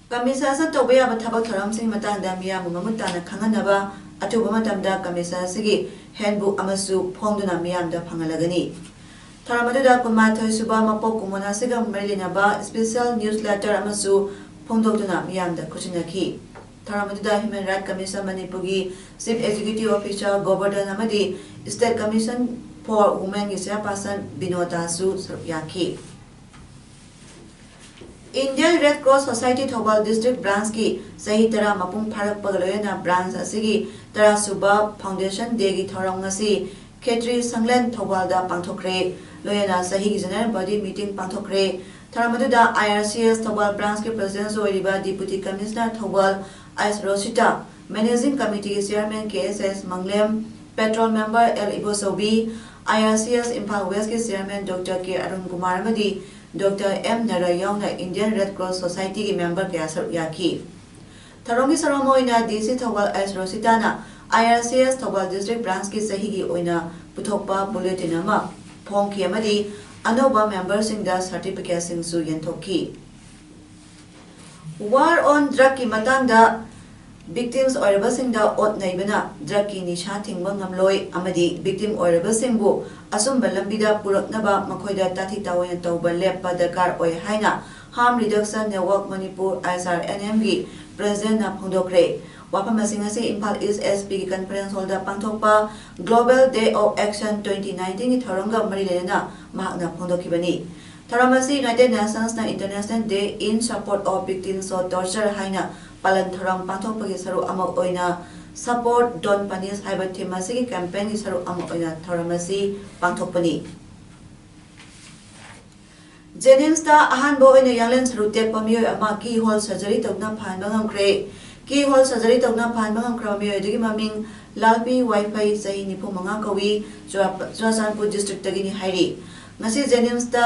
ꯀꯃꯤꯁꯟ ꯑꯁꯤꯅ ꯇꯧꯕ ꯌꯥꯕ ꯊꯕꯛ ꯊꯧꯔꯝꯁꯤꯡꯒꯤ ꯃꯇꯥꯡꯗ ꯃꯤꯌꯥꯝꯕꯨ ꯃꯃꯨꯠ ꯇꯥꯅ ꯈꯪꯍꯟꯅꯕ ꯑꯊꯨꯕ ꯃꯇꯝꯗ ꯀꯃꯤꯁꯟ ꯑꯁꯤꯒꯤ ꯍꯦꯟꯕꯨꯛ ꯑꯃꯁꯨ ꯐꯣꯡꯗꯨꯅ ꯃꯤꯌꯥꯝꯗ ꯐꯪꯍꯜꯂꯒꯅꯤ꯫ ꯊꯧꯔꯝ ꯑꯗꯨꯗ ꯀꯨꯟꯃꯥꯊꯣꯏ ꯁꯨꯕ ꯃꯄꯣꯛ ꯀꯨꯝꯑꯣꯟ ꯑꯁꯤꯒ ꯃꯔꯤ ꯂꯩꯅꯕ ꯏꯁꯄꯤꯁꯦꯜ ꯅ꯭ꯌꯨꯁ ꯂꯦꯇꯔ ꯑꯃꯁꯨ ꯐꯣꯡꯗꯣꯛꯇꯨꯅ ꯃꯤꯌꯥꯝꯗ ꯈꯨꯠꯁꯤꯟꯅꯈꯤ꯫ ꯊꯧꯔꯝ ꯑꯗꯨꯗ ꯍ꯭ꯌꯨꯃꯦꯟ ꯔꯥꯏꯠ ꯀꯃꯤꯁꯟ ꯃꯅꯤꯄꯨꯔꯒꯤ ꯆꯤꯐ ꯑꯦꯛꯖꯤꯀ꯭ꯌꯨꯇꯤꯚ ꯑꯣꯐꯤꯁꯥꯔ ꯒꯣꯕꯔꯙꯟ ꯑꯃꯗꯤ ꯁ꯭ꯇꯦꯠ ꯀꯃꯤꯁꯟ ꯐꯣꯔ ꯋꯨꯃꯦꯟꯒꯤ ꯆꯤꯌꯥꯔꯄꯥꯔꯁꯟ ꯕꯤꯅꯣꯗꯥꯁꯨ ꯁꯔꯨꯛ ꯌꯥꯈꯤ꯫ Indian red cross society Thoubal district ꯕ꯭ꯔꯥꯟꯁꯀꯤ ꯆꯍꯤ ꯇꯔꯥ ꯃꯄꯨꯡ ꯐꯥꯔꯛꯄꯒ ꯂꯣꯏꯅꯅ ꯕ꯭ꯔꯥꯟꯁ ꯑꯁꯤꯒꯤ ꯇꯔꯥꯁꯨꯕ ꯐꯥꯎꯟꯗꯦꯁꯟ ꯗꯦꯒꯤ ꯊꯧꯔꯝ ꯉꯁꯤ ꯈꯦꯇ꯭ꯔꯤ ꯁꯪꯂꯦꯟ ꯊꯧꯕꯥꯜꯗ ꯄꯥꯡꯊꯣꯛꯈ꯭ꯔꯦ꯫ ꯂꯣꯏꯅꯅ ꯆꯍꯤꯒꯤ ꯖꯦꯅꯔꯦꯜ ꯕꯣꯗꯤ ꯃꯤꯇꯤꯡ ꯄꯥꯡꯊꯣꯛꯈ꯭ꯔꯦ꯫ ꯊꯧꯔꯝ ꯑꯗꯨꯗ I R C S Thoubal branchꯀꯤ president ꯑꯣꯏꯔꯤꯕ Deputy Commissioner Thoubal H Rosita, Managing Committeeꯒꯤ Chairman K S S Manglem, Patron Member L Ibochoubi, I R C S Imphal Westꯀꯤ Chairman Doctor K Arun Kumar ꯑꯃꯗꯤ Doctor M ꯅꯔꯥ ꯌꯥꯎꯅ Indian Red Cross Societyꯒꯤ member ꯀꯌꯥ ꯁꯔꯨꯛ ꯌꯥꯈꯤ꯫ ꯊꯧꯔꯝꯒꯤ ꯁꯔꯨꯛ ꯑꯃ ꯑꯣꯏꯅ D C ꯊꯧꯕꯥꯜ ꯑꯩꯆ ꯔꯣꯁꯤꯇꯥꯅ I R C S Thoubal district branchꯀꯤ ꯆꯍꯤꯒꯤ ꯑꯣꯏꯅ ꯄꯨꯊꯣꯛꯄ bulletin ꯑꯃ ꯐꯣꯡꯈꯤ ꯑꯃꯗꯤ ꯑꯅꯧꯕ memberꯁꯤꯡꯗ certificateꯁꯤꯡꯁꯨ ꯌꯦꯟꯊꯣꯛꯈꯤ꯫ War on Drugꯀꯤ ꯃꯇꯥꯡꯗ victims ꯑꯣꯏꯔꯕꯁꯤꯡꯗ ꯑꯣꯠ ꯅꯩꯕꯅ drugꯀꯤ ꯅꯤꯁꯥ ꯊꯤꯡꯕ ꯉꯝꯂꯣꯏ ꯑꯃꯗꯤ victim ꯑꯣꯏꯔꯕꯁꯤꯡꯕꯨ ꯑꯆꯨꯝꯕ ꯂꯝꯕꯤꯗ ꯄꯨꯔꯛꯅꯕ ꯃꯈꯣꯏꯗ ꯇꯥꯊꯤ ꯇꯥꯑꯣꯏꯅ ꯇꯧꯕ ꯂꯦꯞꯄ ꯗꯔꯀꯥꯔ ꯑꯣꯏ ꯍꯥꯏꯅ Harm Reduction Network Manipur, H R N M ꯒꯤ presidentꯅ ꯐꯣꯡꯗꯣꯛꯈ꯭ꯔꯦ꯫ ꯋꯥꯐꯝ ꯑꯁꯤꯡ ꯑꯁꯤ ꯏꯝꯐꯥꯜ East S Pꯒꯤ conference hallꯗ ꯄꯥꯡꯊꯣꯛꯄ Global Day of Action twenty nineteenꯒꯤ ꯊꯧꯔꯝꯒ ꯃꯔꯤ ꯂꯩꯅꯅ ꯃꯍꯥꯛꯅ ꯐꯣꯡꯗꯣꯛꯈꯤꯕꯅꯤ꯫ ꯊꯧꯔꯝ ꯑꯁꯤ United Nationsꯅ International Day in Support of Victims of Torture ꯍꯥꯏꯅ ꯄꯥꯂꯟ ꯊꯧꯔꯝ ꯄꯥꯡꯊꯣꯛꯄꯒꯤ ꯁꯔꯨꯛ ꯑꯃ ꯑꯣꯏꯅ Support, Don't Punish ꯍꯥꯏꯕ theme ꯑꯁꯤꯒꯤ campaignꯒꯤ ꯁꯔꯨꯛ ꯑꯃ ꯑꯣꯏꯅ ꯊꯧꯔꯝ ꯑꯁꯤ ꯄꯥꯡꯊꯣꯛꯄꯅꯤ꯫ JNIMSꯇ ꯑꯍꯥꯟꯕ ꯑꯣꯏꯅ ꯌꯥꯡꯂꯦꯟ ꯁꯔꯨ ꯇꯦꯛꯄ ꯃꯤꯑꯣꯏ ꯑꯃ keyhole surgery ꯇꯧꯗꯨꯅ ꯐꯍꯟꯕ ꯉꯝꯈ꯭ꯔꯦ꯫ Keyhole surgery ꯇꯧꯗꯨꯅ ꯐꯍꯟꯕ ꯉꯝꯈ꯭ꯔꯕ ꯃꯤꯑꯣꯏ ꯑꯗꯨꯒꯤ ꯃꯃꯤꯡ ꯂꯥꯜꯄꯤ ꯋꯥꯏꯐꯩ, ꯆꯍꯤ ꯅꯤꯐꯨ ꯃꯉꯥ ꯀꯧꯏ, ꯆꯨꯔꯥ-, ꯆꯨꯔꯥꯆꯥꯟꯄꯨꯔ districtꯇꯒꯤꯅꯤ ꯍꯥꯏꯔꯤ꯫ ꯉꯁꯤ JNIMSꯇ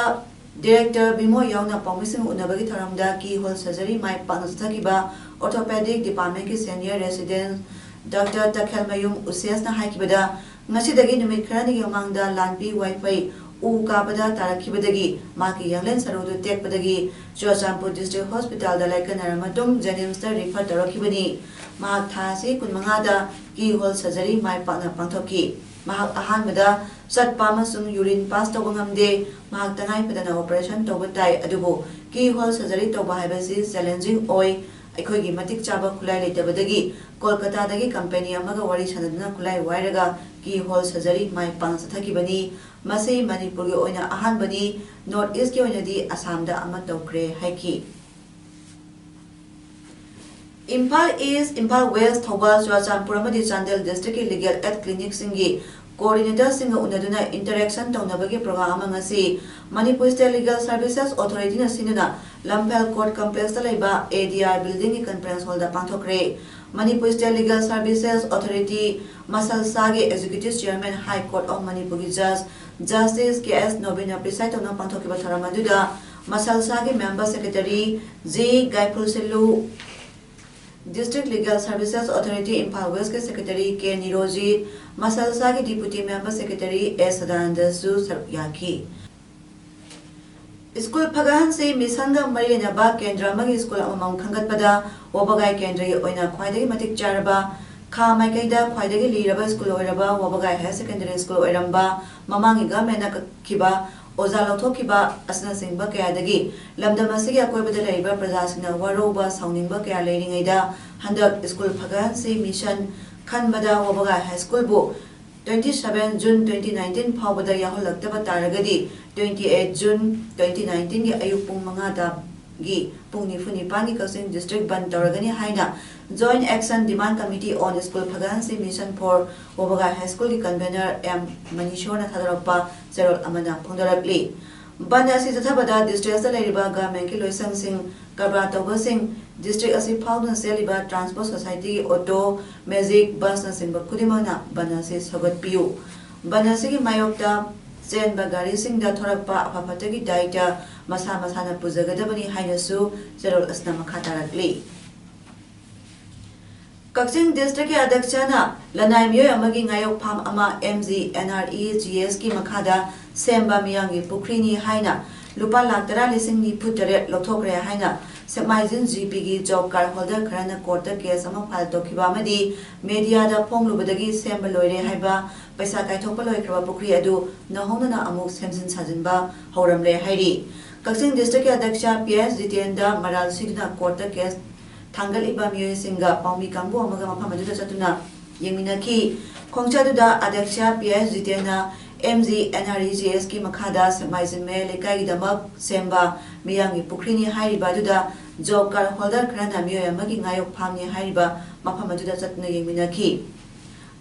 director ꯕꯤꯃꯣ ꯌꯥꯎꯅ ꯄꯥꯎꯃꯤꯁꯤꯡ ꯎꯅꯕꯒꯤ ꯊꯧꯔꯝꯗ keyhole surgery ꯃꯥꯏ ꯄꯥꯛꯅ ꯆꯠꯊꯈꯤꯕ orthopedic departmentꯀꯤ senior resident Doctor ꯇꯈꯦꯜꯃꯌꯨꯝ ꯎꯁꯦꯁꯅ ꯍꯥꯏꯈꯤꯕꯗ, ꯉꯁꯤꯗꯒꯤ ꯅꯨꯃꯤꯠ ꯈꯔꯅꯤꯒꯤ ꯃꯃꯥꯡꯗ ꯂꯥꯟꯄꯤ ꯋꯥꯏꯐꯩ ꯎ ꯀꯥꯕꯗ ꯇꯥꯔꯛꯈꯤꯕꯗꯒꯤ ꯃꯍꯥꯛꯀꯤ ꯌꯥꯡꯂꯦꯟ ꯁꯔꯨꯗꯨ ꯇꯦꯛꯄꯗꯒꯤ ꯆꯨꯔꯥꯆꯥꯟꯄꯨꯔ district hospitalꯗ ꯂꯥꯏꯀꯠꯅꯔꯕ ꯃꯇꯨꯡ JNIMSꯇ refer ꯇꯧꯔꯛꯈꯤꯕꯅꯤ꯫ ꯃꯍꯥꯛ ꯊꯥ ꯑꯁꯤ ꯀꯨꯟꯃꯉꯥꯗ keyhole surgery ꯃꯥꯏ ꯄꯥꯛꯅ ꯄꯥꯡꯊꯣꯛꯈꯤ꯫ ꯃꯍꯥꯛ ꯑꯍꯥꯟꯕꯗ ꯆꯠꯄ ꯑꯃꯁꯨꯡ urine pass ꯇꯧꯕ ꯉꯝꯗꯦ꯫ ꯃꯍꯥꯛ ꯇꯉꯥꯏ ꯐꯗꯅ operation ꯇꯧꯕ ꯇꯥꯏ, ꯑꯗꯨꯕꯨ keyhole surgery ꯇꯧꯕ ꯍꯥꯏꯕꯁꯤ challenging ꯑꯣꯏ꯫ ꯑꯩꯈꯣꯏꯒꯤ ꯃꯇꯤꯛ ꯆꯥꯕ ꯈꯨꯠꯂꯥꯏ ꯂꯩꯇꯕꯗꯒꯤ ꯀꯣꯜꯀꯇꯥꯗꯒꯤ company ꯑꯃꯒ ꯋꯥꯔꯤ ꯁꯥꯅꯗꯨꯅ ꯈꯨꯠꯂꯥꯏ ꯋꯥꯏꯔꯒ keyhole surgery ꯃꯥꯏ ꯄꯥꯛꯅ ꯆꯠꯊꯈꯤꯕꯅꯤ꯫ ꯃꯁꯤ ꯃꯅꯤꯄꯨꯔꯒꯤ ꯑꯣꯏꯅ ꯑꯍꯥꯟꯕꯅꯤ, North Eastꯀꯤ ꯑꯣꯏꯅꯗꯤ ꯑꯁꯥꯝꯗ ꯑꯃ ꯇꯧꯈ꯭ꯔꯦ ꯍꯥꯏꯈꯤ꯫ ꯏꯝꯐꯥꯜ East, ꯏꯝꯐꯥꯜ West, ꯊꯧꯕꯥꯜ, ꯆꯨꯔꯥꯆꯥꯟꯄꯨꯔ ꯑꯃꯗꯤ ꯆꯥꯟꯗꯦꯜ districtꯀꯤ legal aid clinicꯁꯤꯡꯒꯤ ꯀꯣꯑꯣꯔꯗꯤꯅꯦꯇꯔꯁꯤꯡꯒ ꯎꯅꯗꯨꯅ ꯏꯟꯇꯔꯦꯛꯁꯟ ꯇꯧꯅꯕꯒꯤ ꯄ꯭ꯔꯣꯒ꯭ꯔꯥꯝ ꯑꯃ ꯉꯁꯤ ꯃꯅꯤꯄꯨꯔ ꯁ꯭ꯇꯦꯠ ꯂꯤꯒꯦꯜ ꯁꯔꯚꯤꯁꯦꯁ ꯑꯣꯊꯣꯔꯤꯇꯤꯅ ꯁꯤꯟꯗꯨꯅ ꯂꯝꯐꯦꯜ ꯀꯣꯔꯠ ꯀꯝꯄ꯭ꯂꯦꯛꯁꯇ ꯂꯩꯕ ꯑꯦ ꯗꯤ ꯑꯥꯔ ꯕꯤꯜꯗꯤꯡꯒꯤ ꯀꯟꯐꯔꯦꯟꯁ ꯍꯣꯜꯗ ꯄꯥꯡꯊꯣꯛꯈ꯭ꯔꯦ꯫ Manipur state legal services authority, ꯃꯁꯜꯁꯥꯒꯤ executive chairman, high court of ꯃꯅꯤꯄꯨꯔꯒꯤ ꯖꯁ ꯖꯁꯇꯤꯁ ꯀꯦ ꯑꯦꯁ ꯅꯣꯕꯤꯟꯅ ꯄ꯭ꯔꯤꯁꯥꯏꯗ ꯇꯧꯅ ꯄꯥꯡꯊꯣꯛꯈꯤꯕ ꯊꯧꯔꯝ ꯑꯗꯨꯗ ꯃꯁꯜꯁꯥꯒꯤ ꯃꯦꯝꯕꯔ ꯁꯦꯀ꯭ꯔꯦꯇꯔꯤ ꯖꯤ ꯒꯥꯏꯐꯨꯜꯁꯤꯜꯂꯨ, district legal services authority Imphal ꯋꯦꯁꯀꯤ ꯁꯦꯀ꯭ꯔꯦꯇꯔꯤ ꯀꯦ ꯅꯤꯔꯣꯖꯤꯠ, ꯃꯁꯜꯁꯥꯒꯤ ꯗꯤꯄꯨꯇꯤ ꯃꯦꯝꯕꯔ ꯁꯦꯀ꯭ꯔꯦꯇꯔꯤ ꯑꯦꯁ ꯁꯗꯥꯅꯟꯗꯁꯨ ꯁꯔꯨꯛ ꯌꯥꯈꯤ꯫ ꯁ꯭ꯀꯨꯜ ꯐꯒꯠꯍꯟꯁꯤ ꯃꯤꯁꯟꯒ ꯃꯔꯤ ꯂꯩꯅꯕ ꯀꯦꯟꯗ꯭ꯔ ꯑꯃꯒꯤ ꯁ꯭ꯀꯨꯜ ꯑꯃꯃꯝ ꯈꯟꯒꯠꯄꯗ ꯋꯥꯕꯒꯥꯏ ꯀꯦꯟꯗ꯭ꯔꯒꯤ ꯑꯣꯏꯅ ꯈ꯭ꯋꯥꯏꯗꯒꯤ ꯃꯇꯤꯛ ꯆꯥꯔꯕ, ꯈꯥ ꯃꯥꯏꯀꯩꯗ ꯈ꯭ꯋꯥꯏꯗꯒꯤ ꯂꯤꯔꯕ ꯁ꯭ꯀꯨꯜ ꯑꯣꯏꯔꯕ ꯋꯥꯕꯒꯥꯏ ꯍꯥꯌꯔ ꯁꯦꯀꯦꯟꯗꯔꯤ ꯁ꯭ꯀꯨꯜ ꯑꯣꯏꯔꯝꯕ, ꯃꯃꯥꯡꯒꯤ ꯒꯚꯔꯟꯃꯦꯟꯠꯅ ꯀꯛꯈꯤꯕ, ꯑꯣꯖꯥ ꯂꯧꯊꯣꯛꯈꯤꯕ ꯑꯁꯤꯅꯆꯤꯡꯕ ꯀꯌꯥꯗꯒꯤ ꯂꯝꯗꯝ ꯑꯁꯤꯒꯤ ꯑꯀꯣꯏꯕꯗ ꯂꯩꯔꯤꯕ ꯄ꯭ꯔꯖꯥꯁꯤꯡꯅ ꯋꯥꯔꯧꯕ, ꯁꯥꯎꯅꯤꯡꯕ ꯀꯌꯥ ꯂꯩꯔꯤꯉꯩꯗ, ꯍꯟꯗꯛ ꯁ꯭ꯀꯨꯜ ꯐꯒꯠꯍꯟꯁꯤ ꯃꯤꯁꯟ ꯈꯟꯕꯗ ꯋꯥꯕꯒꯥꯏ ꯍꯥꯏ ꯁ꯭ꯀꯨꯜꯕꯨ twenty seven June twenty nineteen ꯐꯥꯎꯕꯗ ꯌꯥꯎꯍꯜꯂꯛꯇꯕ ꯇꯥꯔꯒꯗꯤ, twenty eight June twenty nineteenꯒꯤ ꯑꯌꯨꯛ ꯄꯨꯡ ꯃꯉꯥꯗꯒꯤ ꯄꯨꯡ ꯅꯤꯐꯨ ꯅꯤꯄꯥꯟꯒꯤ ꯀꯛꯆꯤꯡ ꯗꯤꯁꯇ꯭ꯔꯤꯛ ꯕꯟꯗ ꯇꯧꯔꯒꯅꯤ ꯍꯥꯏꯅ Joint Action Demand Committee on School ꯐꯒꯠꯍꯟꯁꯤ Mission for ꯋꯥꯕꯒꯥꯏ ꯍꯥꯏ ꯁ꯭ꯀꯨꯜꯒꯤ ꯀꯟꯚꯦꯅꯔ ꯑꯦꯝ ꯃꯅꯤꯁꯣꯔꯅ ꯊꯥꯗꯣꯔꯛꯄ ꯆꯦꯔꯣꯜ ꯑꯃꯅ ꯐꯣꯡꯗꯣꯔꯛꯂꯤ꯫ ꯕꯟꯗ ꯑꯁꯤ ꯆꯠꯊꯕꯗ ꯗꯤꯁꯇ꯭ꯔꯤꯛ ꯑꯁꯤꯗ ꯂꯩꯔꯤꯕ ꯒꯚꯔꯟꯃꯦꯟꯠꯀꯤ ꯂꯣꯏꯁꯪꯁꯤꯡ, ꯀꯔꯕꯥꯔ ꯇꯧꯕꯁꯤꯡ, ꯗꯤꯁꯇ꯭ꯔꯤꯛ ꯑꯁꯤ ꯐꯥꯎꯗꯨꯅ ꯆꯦꯜꯂꯤꯕ ꯇ꯭ꯔꯥꯟꯁꯄꯣꯔꯠ ꯁꯣꯁꯥꯏꯇꯤꯒꯤ ꯑꯣꯇꯣ, ꯃꯦꯖꯤꯛ, ꯕꯁꯅꯆꯤꯡꯕ ꯈꯨꯗꯤꯡꯃꯛꯅ ꯕꯟꯗ ꯑꯁꯤ ꯁꯧꯒꯠꯄꯤꯌꯨ꯫ ꯕꯟꯗ ꯑꯁꯤꯒꯤ ꯃꯥꯌꯣꯛꯇ ꯆꯦꯟꯕ ꯒꯥꯔꯤꯁꯤꯡꯗ ꯊꯣꯔꯛꯄ ꯑꯐ ꯐꯠꯇꯒꯤ ꯗꯥꯏꯇ ꯃꯁꯥ ꯃꯁꯥꯅ ꯄꯨꯖꯒꯗꯕꯅꯤ ꯍꯥꯏꯅꯁꯨ ꯆꯦꯔꯣꯜ ꯑꯁꯤꯅ ꯃꯈꯥ ꯇꯥꯔꯛꯂꯤ꯫ ꯀꯛꯆꯤꯡ ꯗꯤꯁꯇ꯭ꯔꯤꯛꯀꯤ ꯑꯗ꯭ꯌꯛꯁꯅ ꯂꯅꯥꯏ ꯃꯤꯑꯣꯏ ꯑꯃꯒꯤ ꯉꯥꯌꯣꯛꯐꯝ ꯑꯃ M G N R E G ꯑꯦꯁꯀꯤ ꯃꯈꯥꯗ ꯁꯦꯝꯕ ꯃꯤꯌꯥꯝꯒꯤ ꯄꯨꯈ꯭ꯔꯤꯅꯤ ꯍꯥꯏꯅ ꯂꯨꯄꯥ ꯂꯥꯈ ꯇꯔꯥ ꯂꯤꯁꯤꯡ ꯅꯤꯐꯨ ꯇꯔꯦꯠ ꯂꯧꯊꯣꯛꯈ꯭ꯔꯦ ꯍꯥꯏꯅ ꯁꯦꯛꯃꯥꯏꯖꯤꯟ ꯖꯤ ꯄꯤꯒꯤ ꯖꯣꯕ ꯀꯥꯔꯗ ꯍꯣꯜꯗꯔ ꯈꯔꯅ ꯀꯣꯔꯠꯇ ꯀꯦꯁ ꯑꯃ ꯐꯥꯏꯜ ꯇꯧꯈꯤꯕ ꯑꯃꯗꯤ ꯃꯦꯗꯤꯌꯥꯗ ꯐꯣꯡꯂꯨꯕꯗꯒꯤ ꯁꯦꯝꯕ ꯂꯣꯏꯔꯦ ꯍꯥꯏꯕ ꯄꯩꯁꯥ ꯀꯥꯏꯊꯣꯛꯄ ꯂꯣꯏꯈ꯭ꯔꯕ ꯄꯨꯈ꯭ꯔꯤ ꯑꯗꯨ ꯅꯧꯍꯧꯅꯅ ꯑꯃꯨꯛ ꯁꯦꯝꯖꯤꯟ ꯁꯥꯖꯤꯟꯕ ꯍꯧꯔꯝꯂꯦ ꯍꯥꯏꯔꯤ꯫ ꯀꯛꯆꯤꯡ ꯗꯤꯁꯇ꯭ꯔꯤꯛꯀꯤ ꯑꯗ꯭ꯌꯛꯁ ꯄꯤ ꯑꯦꯁ ꯖꯤꯇꯦꯟꯗ ꯃꯔꯥꯜ ꯁꯤꯗꯨꯅ ꯀꯣꯔꯠꯇ ꯀꯦꯁ ꯊꯥꯡꯒꯠꯂꯤꯕ ꯃꯤꯑꯣꯏꯁꯤꯡꯒ ꯄꯥꯎꯃꯤ ꯀꯥꯡꯕꯨ ꯑꯃꯒ ꯃꯐꯝ ꯑꯗꯨꯗ ꯆꯠꯇꯨꯅ ꯌꯦꯡꯃꯤꯟꯅꯈꯤ꯫ ꯈꯣꯡꯆꯠ ꯑꯗꯨꯗ ꯑꯗ꯭ꯌꯛꯁ ꯄꯤ ꯑꯦꯁ ꯖꯤꯇꯦꯟꯅ M G N R E G ꯑꯦꯁꯀꯤ ꯃꯈꯥꯗ ꯁꯦꯛꯃꯥꯏꯖꯤꯟ ꯃꯌꯥꯏ ꯂꯩꯀꯥꯏꯒꯤꯗꯃꯛ ꯁꯦꯝꯕ ꯃꯤꯌꯥꯝꯒꯤ ꯄꯨꯈ꯭ꯔꯤꯅꯤ ꯍꯥꯏꯔꯤꯕ ꯑꯗꯨꯗ ꯖꯣꯕ ꯀꯥꯔꯗ ꯍꯣꯜꯗꯔ ꯈꯔꯅ ꯃꯤꯑꯣꯏ ꯑꯃꯒꯤ ꯉꯥꯌꯣꯛꯐꯝꯅꯤ ꯍꯥꯏꯔꯤꯕ ꯃꯐꯝ ꯑꯗꯨꯗ ꯆꯠꯇꯨꯅ ꯌꯦꯡꯃꯤꯟꯅꯈꯤ꯫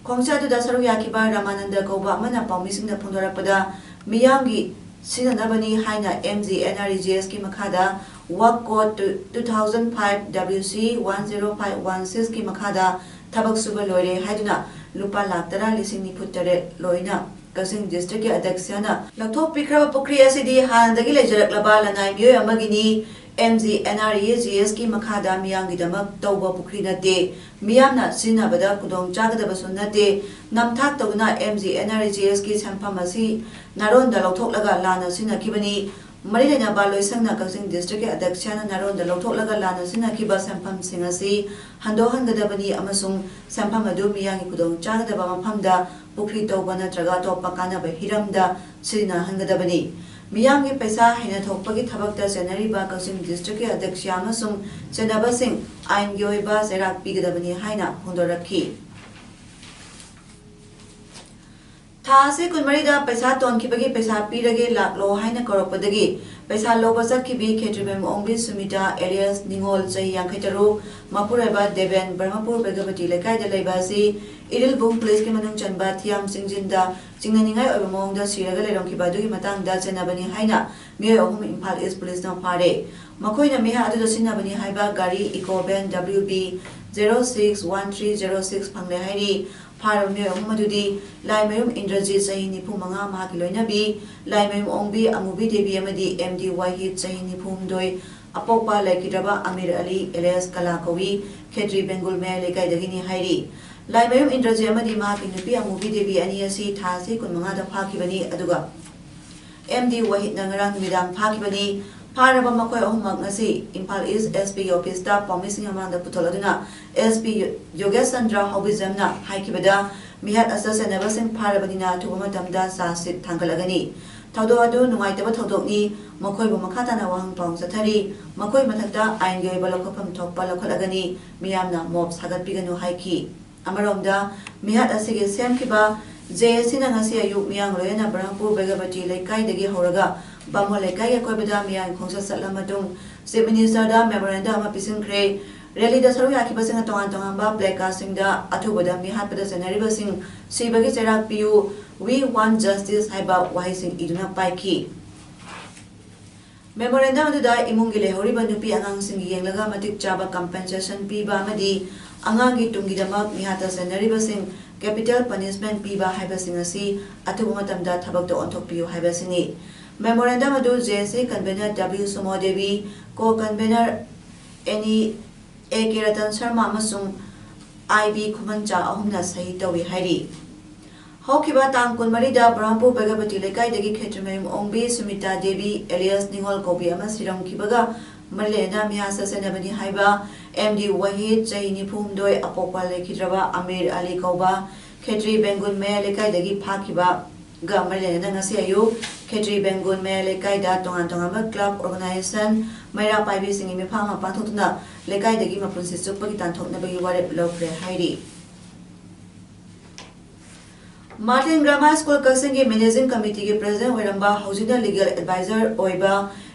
ꯈꯣꯡꯆꯠ ꯑꯗꯨꯗ ꯁꯔꯨꯛ ꯌꯥꯈꯤꯕ ꯔꯥꯃꯥꯅꯟꯗ ꯀꯧꯕ ꯑꯃꯅ ꯄꯥꯎꯃꯤꯁꯤꯡꯗ ꯐꯣꯡꯗꯣꯔꯛꯄꯗ, ꯃꯤꯌꯥꯝꯒꯤ ꯁꯤꯖꯤꯟꯅꯅꯕꯅꯤ ꯍꯥꯏꯅ M G N R E G ꯑꯦꯁꯀꯤ ꯃꯈꯥꯗ work code two thousand five W C one zero five one ꯁꯤꯛꯁꯀꯤ ꯃꯈꯥꯗ ꯊꯕꯛ ꯁꯨꯕ ꯂꯣꯏꯔꯦ ꯍꯥꯏꯗꯨꯅ ꯂꯨꯄꯥ ꯂꯥꯈ ꯇꯔꯥ ꯂꯤꯁꯤꯡ ꯅꯤꯐꯨ ꯇꯔꯦꯠ ꯂꯣꯏꯅ ꯀꯛꯆꯤꯡ ꯗꯤꯁꯇ꯭ꯔꯤꯛꯀꯤ ꯑꯗ꯭ꯌꯛꯁꯅ ꯂꯧꯊꯣꯛꯄꯤꯈ꯭ꯔꯕ ꯄꯨꯈ꯭ꯔꯤ ꯑꯁꯤꯗꯤ ꯍꯥꯟꯅꯗꯒꯤ ꯂꯩꯖꯔꯛꯂꯕ ꯂꯅꯥꯏ ꯃꯤꯑꯣꯏ ꯑꯃꯒꯤꯅꯤ꯫ M G N R E G ꯑꯦꯁꯀꯤ ꯃꯈꯥꯗ ꯃꯤꯌꯥꯝꯒꯤꯗꯃꯛ ꯇꯧꯕ ꯄꯨꯈ꯭ꯔꯤ ꯅꯠꯇꯦ꯫ ꯃꯤꯌꯥꯝꯅ ꯁꯤꯖꯤꯟꯅꯕꯗ ꯈꯨꯗꯣꯡ ꯆꯥꯒꯗꯕꯁꯨ ꯅꯠꯇꯦ꯫ ꯅꯝꯊꯥꯛ ꯇꯧꯗꯨꯅ M G N R E G ꯑꯦꯁꯀꯤ ꯁꯦꯟꯐꯝ ꯑꯁꯤ ꯅꯥꯔꯣꯟꯗ ꯂꯧꯊꯣꯛꯂꯒ ꯂꯥꯟꯅ ꯁꯤꯖꯤꯟꯅꯈꯤꯕꯅꯤ꯫ ꯃꯔꯤ ꯂꯩꯅꯕ ꯂꯣꯏꯁꯪꯅ ꯀꯛꯆꯤꯡ ꯗꯤꯁꯇ꯭ꯔꯤꯛꯀꯤ ꯑꯗ꯭ꯌꯛꯁꯅ ꯅꯥꯔꯣꯟꯗ ꯂꯧꯊꯣꯛꯂꯒ ꯂꯥꯟꯅ ꯁꯤꯖꯤꯟꯅꯈꯤꯕ ꯁꯦꯟꯐꯝꯁꯤꯡ ꯑꯁꯤ ꯍꯟꯗꯣꯛꯍꯟꯒꯗꯕꯅꯤ ꯑꯃꯁꯨꯡ ꯁꯦꯟꯐꯝ ꯑꯗꯨ ꯃꯤꯌꯥꯝꯒꯤ ꯈꯨꯗꯣꯡ ꯆꯥꯒꯗꯕ ꯃꯐꯝꯗ ꯄꯨꯈ꯭ꯔꯤ ꯇꯧꯕ ꯅꯠꯇ꯭ꯔꯒ ꯑꯇꯣꯞꯄ ꯀꯥꯟꯅꯕ ꯍꯤꯔꯝꯗ ꯁꯤꯖꯤꯟꯅꯍꯟꯒꯗꯕꯅꯤ꯫ ꯃꯤꯌꯥꯝꯒꯤ ꯄꯩꯁꯥ ꯍꯦꯟꯅ ꯊꯣꯛꯄꯒꯤ ꯊꯕꯛꯇ ꯆꯦꯟꯅꯔꯤꯕ ꯀꯛꯆꯤꯡ ꯗꯤꯁꯇ꯭ꯔꯤꯛꯀꯤ ꯑꯗ꯭ꯌꯛꯁ ꯑꯃꯁꯨꯡ ꯆꯦꯟꯅꯕꯁꯤꯡ ꯑꯥꯏꯟꯒꯤ ꯑꯣꯏꯕ ꯆꯩꯔꯥꯛ ꯄꯤꯒꯗꯕꯅꯤ ꯍꯥꯏꯅ ꯐꯣꯡꯗꯣꯔꯛꯈꯤ꯫ ꯊꯥ ꯑꯁꯤ ꯀꯨꯟꯃꯔꯤꯗ ꯄꯩꯁꯥ ꯇꯣꯟꯈꯤꯕꯒꯤ ꯄꯩꯁꯥ ꯄꯤꯔꯒꯦ ꯂꯥꯛꯂꯣ ꯍꯥꯏꯅ ꯀꯧꯔꯛꯄꯗꯒꯤ ꯄꯩꯁꯥ ꯂꯧꯕ ꯆꯠꯈꯤꯕꯤ ꯈꯦꯇ꯭ꯔꯤꯃꯌꯨꯝ ꯑꯣꯡꯕꯤ ꯁꯨꯃꯤꯇꯥ alias ꯅꯤꯉꯣꯜ, ꯆꯍꯤ ꯌꯥꯡꯈꯩ ꯇꯔꯨꯛ, ꯃꯄꯨꯔꯣꯏꯕ ꯗꯦꯕꯦꯟ, ꯕ꯭ꯔꯍꯃꯄꯨꯔ ꯕꯦꯒꯕꯇꯤ ꯂꯩꯀꯥꯏꯗ ꯂꯩꯕ ꯑꯁꯤ ꯏꯔꯤꯜꯕꯨꯡ ꯄꯨꯂꯤꯁꯀꯤ ꯃꯅꯨꯡ ꯆꯟꯕ ꯊꯤꯌꯥꯝ ꯆꯤꯡꯖꯤꯟꯗ ꯆꯤꯡꯅꯅꯤꯡꯉꯥꯏ ꯑꯣꯏꯕ ꯃꯑꯣꯡꯗ ꯁꯤꯔꯒ ꯂꯩꯔꯝꯈꯤꯕ ꯑꯗꯨꯒꯤ ꯃꯇꯥꯡꯗ ꯆꯦꯟꯅꯕꯅꯤ ꯍꯥꯏꯅ ꯃꯤꯑꯣꯏ ꯑꯍꯨꯝ ꯏꯝꯐꯥꯜ ꯏꯁ ꯄꯨꯂꯤꯁꯅ ꯐꯥꯔꯦ꯫ ꯃꯈꯣꯏꯅ ꯃꯤꯍꯥꯠ ꯑꯗꯨꯗ ꯁꯤꯖꯤꯟꯅꯕꯅꯤ ꯍꯥꯏꯕ ꯒꯥꯔꯤ eco van W B zero six one three zero six ꯐꯪꯂꯦ ꯍꯥꯏꯔꯤ꯫ ꯐꯥꯔꯕ ꯃꯤꯑꯣꯏ ꯑꯍꯨꯝ ꯑꯗꯨꯗꯤ ꯂꯥꯏꯃꯌꯨꯝ ꯏꯟꯗ꯭ꯔꯖꯤꯠ, ꯆꯍꯤ ꯅꯤꯐꯨ ꯃꯉꯥ, ꯃꯍꯥꯛꯀꯤ ꯂꯣꯏꯅꯕꯤ ꯂꯥꯏꯃꯌꯨꯝ ꯑꯣꯡꯕꯤ ꯑꯃꯨꯕꯤ ꯗꯦꯕꯤ ꯑꯃꯗꯤ M D ꯋꯥꯍꯤꯗ, ꯆꯍꯤ ꯅꯤꯐꯨ ꯍꯨꯝꯗꯣꯏ, ꯑꯄꯣꯛꯄ ꯂꯩꯈꯤꯗ꯭ꯔꯕ ꯑꯃꯤꯔ ꯑꯂꯤ alias ꯀꯂꯥ ꯀꯧꯏ, ꯈꯦꯇ꯭ꯔꯤ ꯕꯦꯡꯒꯨꯜ ꯃꯌꯥꯏ ꯂꯩꯀꯥꯏꯗꯒꯤꯅꯤ ꯍꯥꯏꯔꯤ꯫ ꯂꯥꯏꯃꯌꯨꯝ ꯏꯟꯗ꯭ꯔꯖꯤꯠ ꯑꯃꯗꯤ ꯃꯍꯥꯛꯀꯤ ꯅꯨꯄꯤ ꯑꯃꯨꯕꯤ ꯗꯦꯕꯤ ꯑꯅꯤ ꯑꯁꯤ ꯊꯥ ꯑꯁꯤ ꯀꯨꯟꯃꯉꯥꯗ ꯐꯥꯈꯤꯕꯅꯤ, ꯑꯗꯨꯒ M D ꯋꯥꯍꯤꯗꯅ ꯉꯔꯥꯡ ꯅꯨꯃꯤꯗꯥꯡ ꯐꯥꯈꯤꯕꯅꯤ꯫ ꯐꯥꯔꯕ ꯃꯈꯣꯏ ꯑꯍꯨꯝꯃꯛ ꯉꯁꯤ ꯏꯝꯐꯥꯜ ꯏꯁ S P ꯒꯤ ꯑꯣꯐꯤꯁꯇ ꯄꯥꯎꯃꯤꯁꯤꯡꯒꯤ ꯃꯃꯥꯡꯗ ꯄꯨꯊꯣꯛꯂꯗꯨꯅ S P ꯌꯣꯒꯦꯁ ꯆꯟꯗ꯭ꯔ ꯍꯧꯕꯤꯖꯝꯅ ꯍꯥꯏꯈꯤꯕꯗ, ꯃꯤꯍꯥꯠ ꯑꯁꯤꯗ ꯆꯦꯟꯅꯕꯁꯤꯡ ꯐꯥꯔꯕꯅꯤꯅ ꯑꯊꯨꯕ ꯃꯇꯝꯗ ꯆꯥꯔꯖ ꯁꯤꯠ ꯊꯥꯡꯒꯠꯂꯒꯅꯤ꯫ ꯊꯧꯗꯣꯛ ꯑꯗꯨ ꯅꯨꯡꯉꯥꯏꯇꯕ ꯊꯧꯗꯣꯛꯅꯤ, ꯃꯈꯣꯏꯕꯨ ꯃꯈꯥ ꯇꯥꯅ ꯋꯥꯍꯪ ꯄꯥꯎ ꯆꯠꯊꯔꯤ, ꯃꯈꯣꯏ ꯃꯊꯛꯇ ꯑꯥꯏꯟꯒꯤ ꯑꯣꯏꯕ ꯂꯧꯈꯠꯐꯝ ꯊꯣꯛꯄ ꯂꯧꯈꯠꯂꯒꯅꯤ, ꯃꯤꯌꯥꯝꯅ ꯃꯣꯞ ꯁꯥꯒꯠꯄꯤꯒꯅꯨ ꯍꯥꯏꯈꯤ꯫ ꯑꯃꯔꯣꯝꯗ, ꯃꯤꯍꯥꯠ ꯑꯁꯤꯒꯤ ꯁꯦꯝꯈꯤꯕ J A Cꯅ ꯉꯁꯤ ꯑꯌꯨꯛ ꯃꯤꯌꯥꯡ ꯂꯣꯏꯅꯅ ꯕ꯭ꯔꯍꯃꯄꯨꯔ ꯕꯦꯒꯕꯇꯤ ꯂꯩꯀꯥꯏꯗꯒꯤ ꯍꯧꯔꯒ ꯕꯥꯃꯣꯟ ꯂꯩꯀꯥꯏꯒꯤ ꯑꯀꯣꯏꯕꯗ ꯃꯤꯌꯥꯡ ꯈꯣꯡꯆꯠ ꯆꯠꯂ ꯃꯇꯨꯡ Chief Ministerꯗ memorandum ꯑꯃ ꯄꯤꯁꯤꯟꯈ꯭ꯔꯦ꯫ ꯔꯦꯂꯤꯗ ꯁꯔꯨꯛ ꯌꯥꯈꯤꯕꯁꯤꯡꯅ ꯇꯣꯉꯥꯟ ꯇꯣꯉꯥꯟꯕ ꯄ꯭ꯂꯦ ꯀꯥꯔꯗꯁꯤꯡꯗ "ꯑꯊꯨꯕꯗ ꯃꯤꯍꯥꯠꯄꯗ ꯆꯩꯅꯔꯤꯕꯁꯤꯡ ꯁꯤꯕꯒꯤ ꯆꯩꯔꯥꯛ ꯄꯤꯌꯨ", "We want justice" ꯍꯥꯏꯕ ꯋꯥꯍꯩꯁꯤꯡ ꯏꯗꯨꯅ ꯄꯥꯏꯈꯤ꯫ ꯃꯦꯃꯣꯔꯦꯟꯗꯝ ꯑꯗꯨꯗ ꯏꯃꯨꯡꯒꯤ ꯂꯩꯍꯧꯔꯤꯕ ꯅꯨꯄꯤ ꯑꯉꯥꯡꯁꯤꯡꯒꯤ ꯌꯦꯡꯂꯒ ꯃꯇꯤꯛ ꯆꯥꯕ ꯀꯝꯄꯦꯟꯁꯦꯁꯟ ꯄꯤꯕ ꯑꯃꯗꯤ ꯑꯉꯥꯡꯒꯤ ꯇꯨꯡꯒꯤꯗꯃꯛ ꯃꯤꯍꯥꯠꯇ ꯆꯩꯅꯔꯤꯕꯁꯤꯡ ꯀꯦꯄꯤꯇꯦꯜ ꯄꯅꯤꯁꯃꯦꯟ ꯄꯤꯕ ꯍꯥꯏꯕꯁꯤꯡ ꯑꯁꯤ ꯑꯊꯨꯕ ꯃꯇꯝꯗ ꯊꯕꯛꯇ ꯑꯣꯟꯊꯣꯛꯄꯤꯌꯨ ꯍꯥꯏꯕꯁꯤꯅꯤ꯫ ꯃꯦꯃꯣꯔꯦꯟꯗꯝ ꯑꯗꯨ J S C convener W ꯁꯨꯃꯣ Devi, ꯀꯣ convener any A K Ratan Sharma ꯑꯃꯁꯨꯡ ꯑꯥꯏ ꯕꯤ ꯈꯨꯃꯟꯆꯥ ꯑꯍꯨꯝꯅ ꯁꯍꯤ ꯇꯧꯏ ꯍꯥꯏꯔꯤ꯫ ꯍꯧꯈꯤꯕ ꯇꯥꯡ ꯀꯨꯟꯃꯔꯤꯗ ꯕ꯭ꯔꯍꯝꯄꯨꯔ ꯕꯒꯕꯇꯤ ꯂꯩꯀꯥꯏꯗꯒꯤ ꯈꯦꯇ꯭ꯔꯤꯃꯌꯨꯝ ꯑꯣꯡꯕꯤ ꯁꯨꯃꯤꯇꯥ ꯗꯦꯕꯤ ꯑꯦꯂꯤꯌꯁ ꯅꯤꯉꯣꯜ ꯀꯧꯕꯤ ꯑꯃ ꯁꯤꯔꯝꯈꯤꯕꯒ ꯃꯔꯤ ꯂꯩꯅꯅ ꯃꯤꯍꯥꯠ ꯆꯠꯆꯅꯕꯅꯤ ꯍꯥꯏꯕ ꯑꯦꯝ ꯗꯤ ꯋꯥꯍꯤꯗ, ꯆꯍꯤ ꯅꯤꯐꯨ ꯍꯨꯝꯗꯣꯏ, ꯑꯄꯣꯛꯄ ꯂꯩꯈꯤꯗ꯭ꯔꯕ ꯑꯃꯤꯔ ꯑꯂꯤ ꯀꯧꯕ ꯈꯦꯇ꯭ꯔꯤ ꯕꯦꯡꯒꯨꯟ ꯃꯌꯥꯏ ꯂꯩꯀꯥꯏꯗꯒꯤ ꯐꯥꯈꯤꯕꯒ ꯃꯔꯤ ꯂꯩꯅꯅ ꯉꯁꯤ ꯑꯌꯨꯛ ꯈꯦꯇ꯭ꯔꯤ ꯕꯦꯡꯒꯨꯟ ꯃꯌꯥꯏ ꯂꯩꯀꯥꯏꯗ ꯇꯣꯉꯥꯟ ꯇꯣꯉꯥꯟꯕ ꯀ꯭ꯂꯕ ꯑꯣꯔꯒꯅꯥꯏꯖꯦꯁꯟ ꯃꯩꯔꯥ ꯄꯥꯏꯕꯤꯁꯤꯡꯒꯤ ꯃꯤꯐꯝ ꯑꯃ ꯄꯥꯡꯊꯣꯛꯇꯨꯅ ꯂꯩꯀꯥꯏꯗꯒꯤ ꯃꯄꯨꯟꯁꯤ ꯆꯨꯞꯄꯒꯤ ꯇꯥꯟꯊꯣꯛꯅꯕꯒꯤ ꯋꯥꯔꯦꯞ ꯂꯧꯈ꯭ꯔꯦ ꯍꯥꯏꯔꯤ꯫ ꯃꯥꯔꯇꯤꯟ ꯒ꯭ꯔꯥꯃꯥ ꯁ꯭ꯀꯨꯜ ꯀꯛꯆꯤꯡꯒꯤ ꯃꯦꯅꯦꯖꯤꯡ ꯀꯃꯤꯇꯤꯒꯤ ꯄ꯭ꯔꯦꯁꯤꯗꯦꯟꯠ ꯑꯣꯏꯔꯝꯕ, ꯍꯧꯖꯤꯛꯅ ꯂꯤꯒꯦꯜ ꯑꯦꯗꯚꯥꯏꯖꯔ ꯑꯣꯏꯕ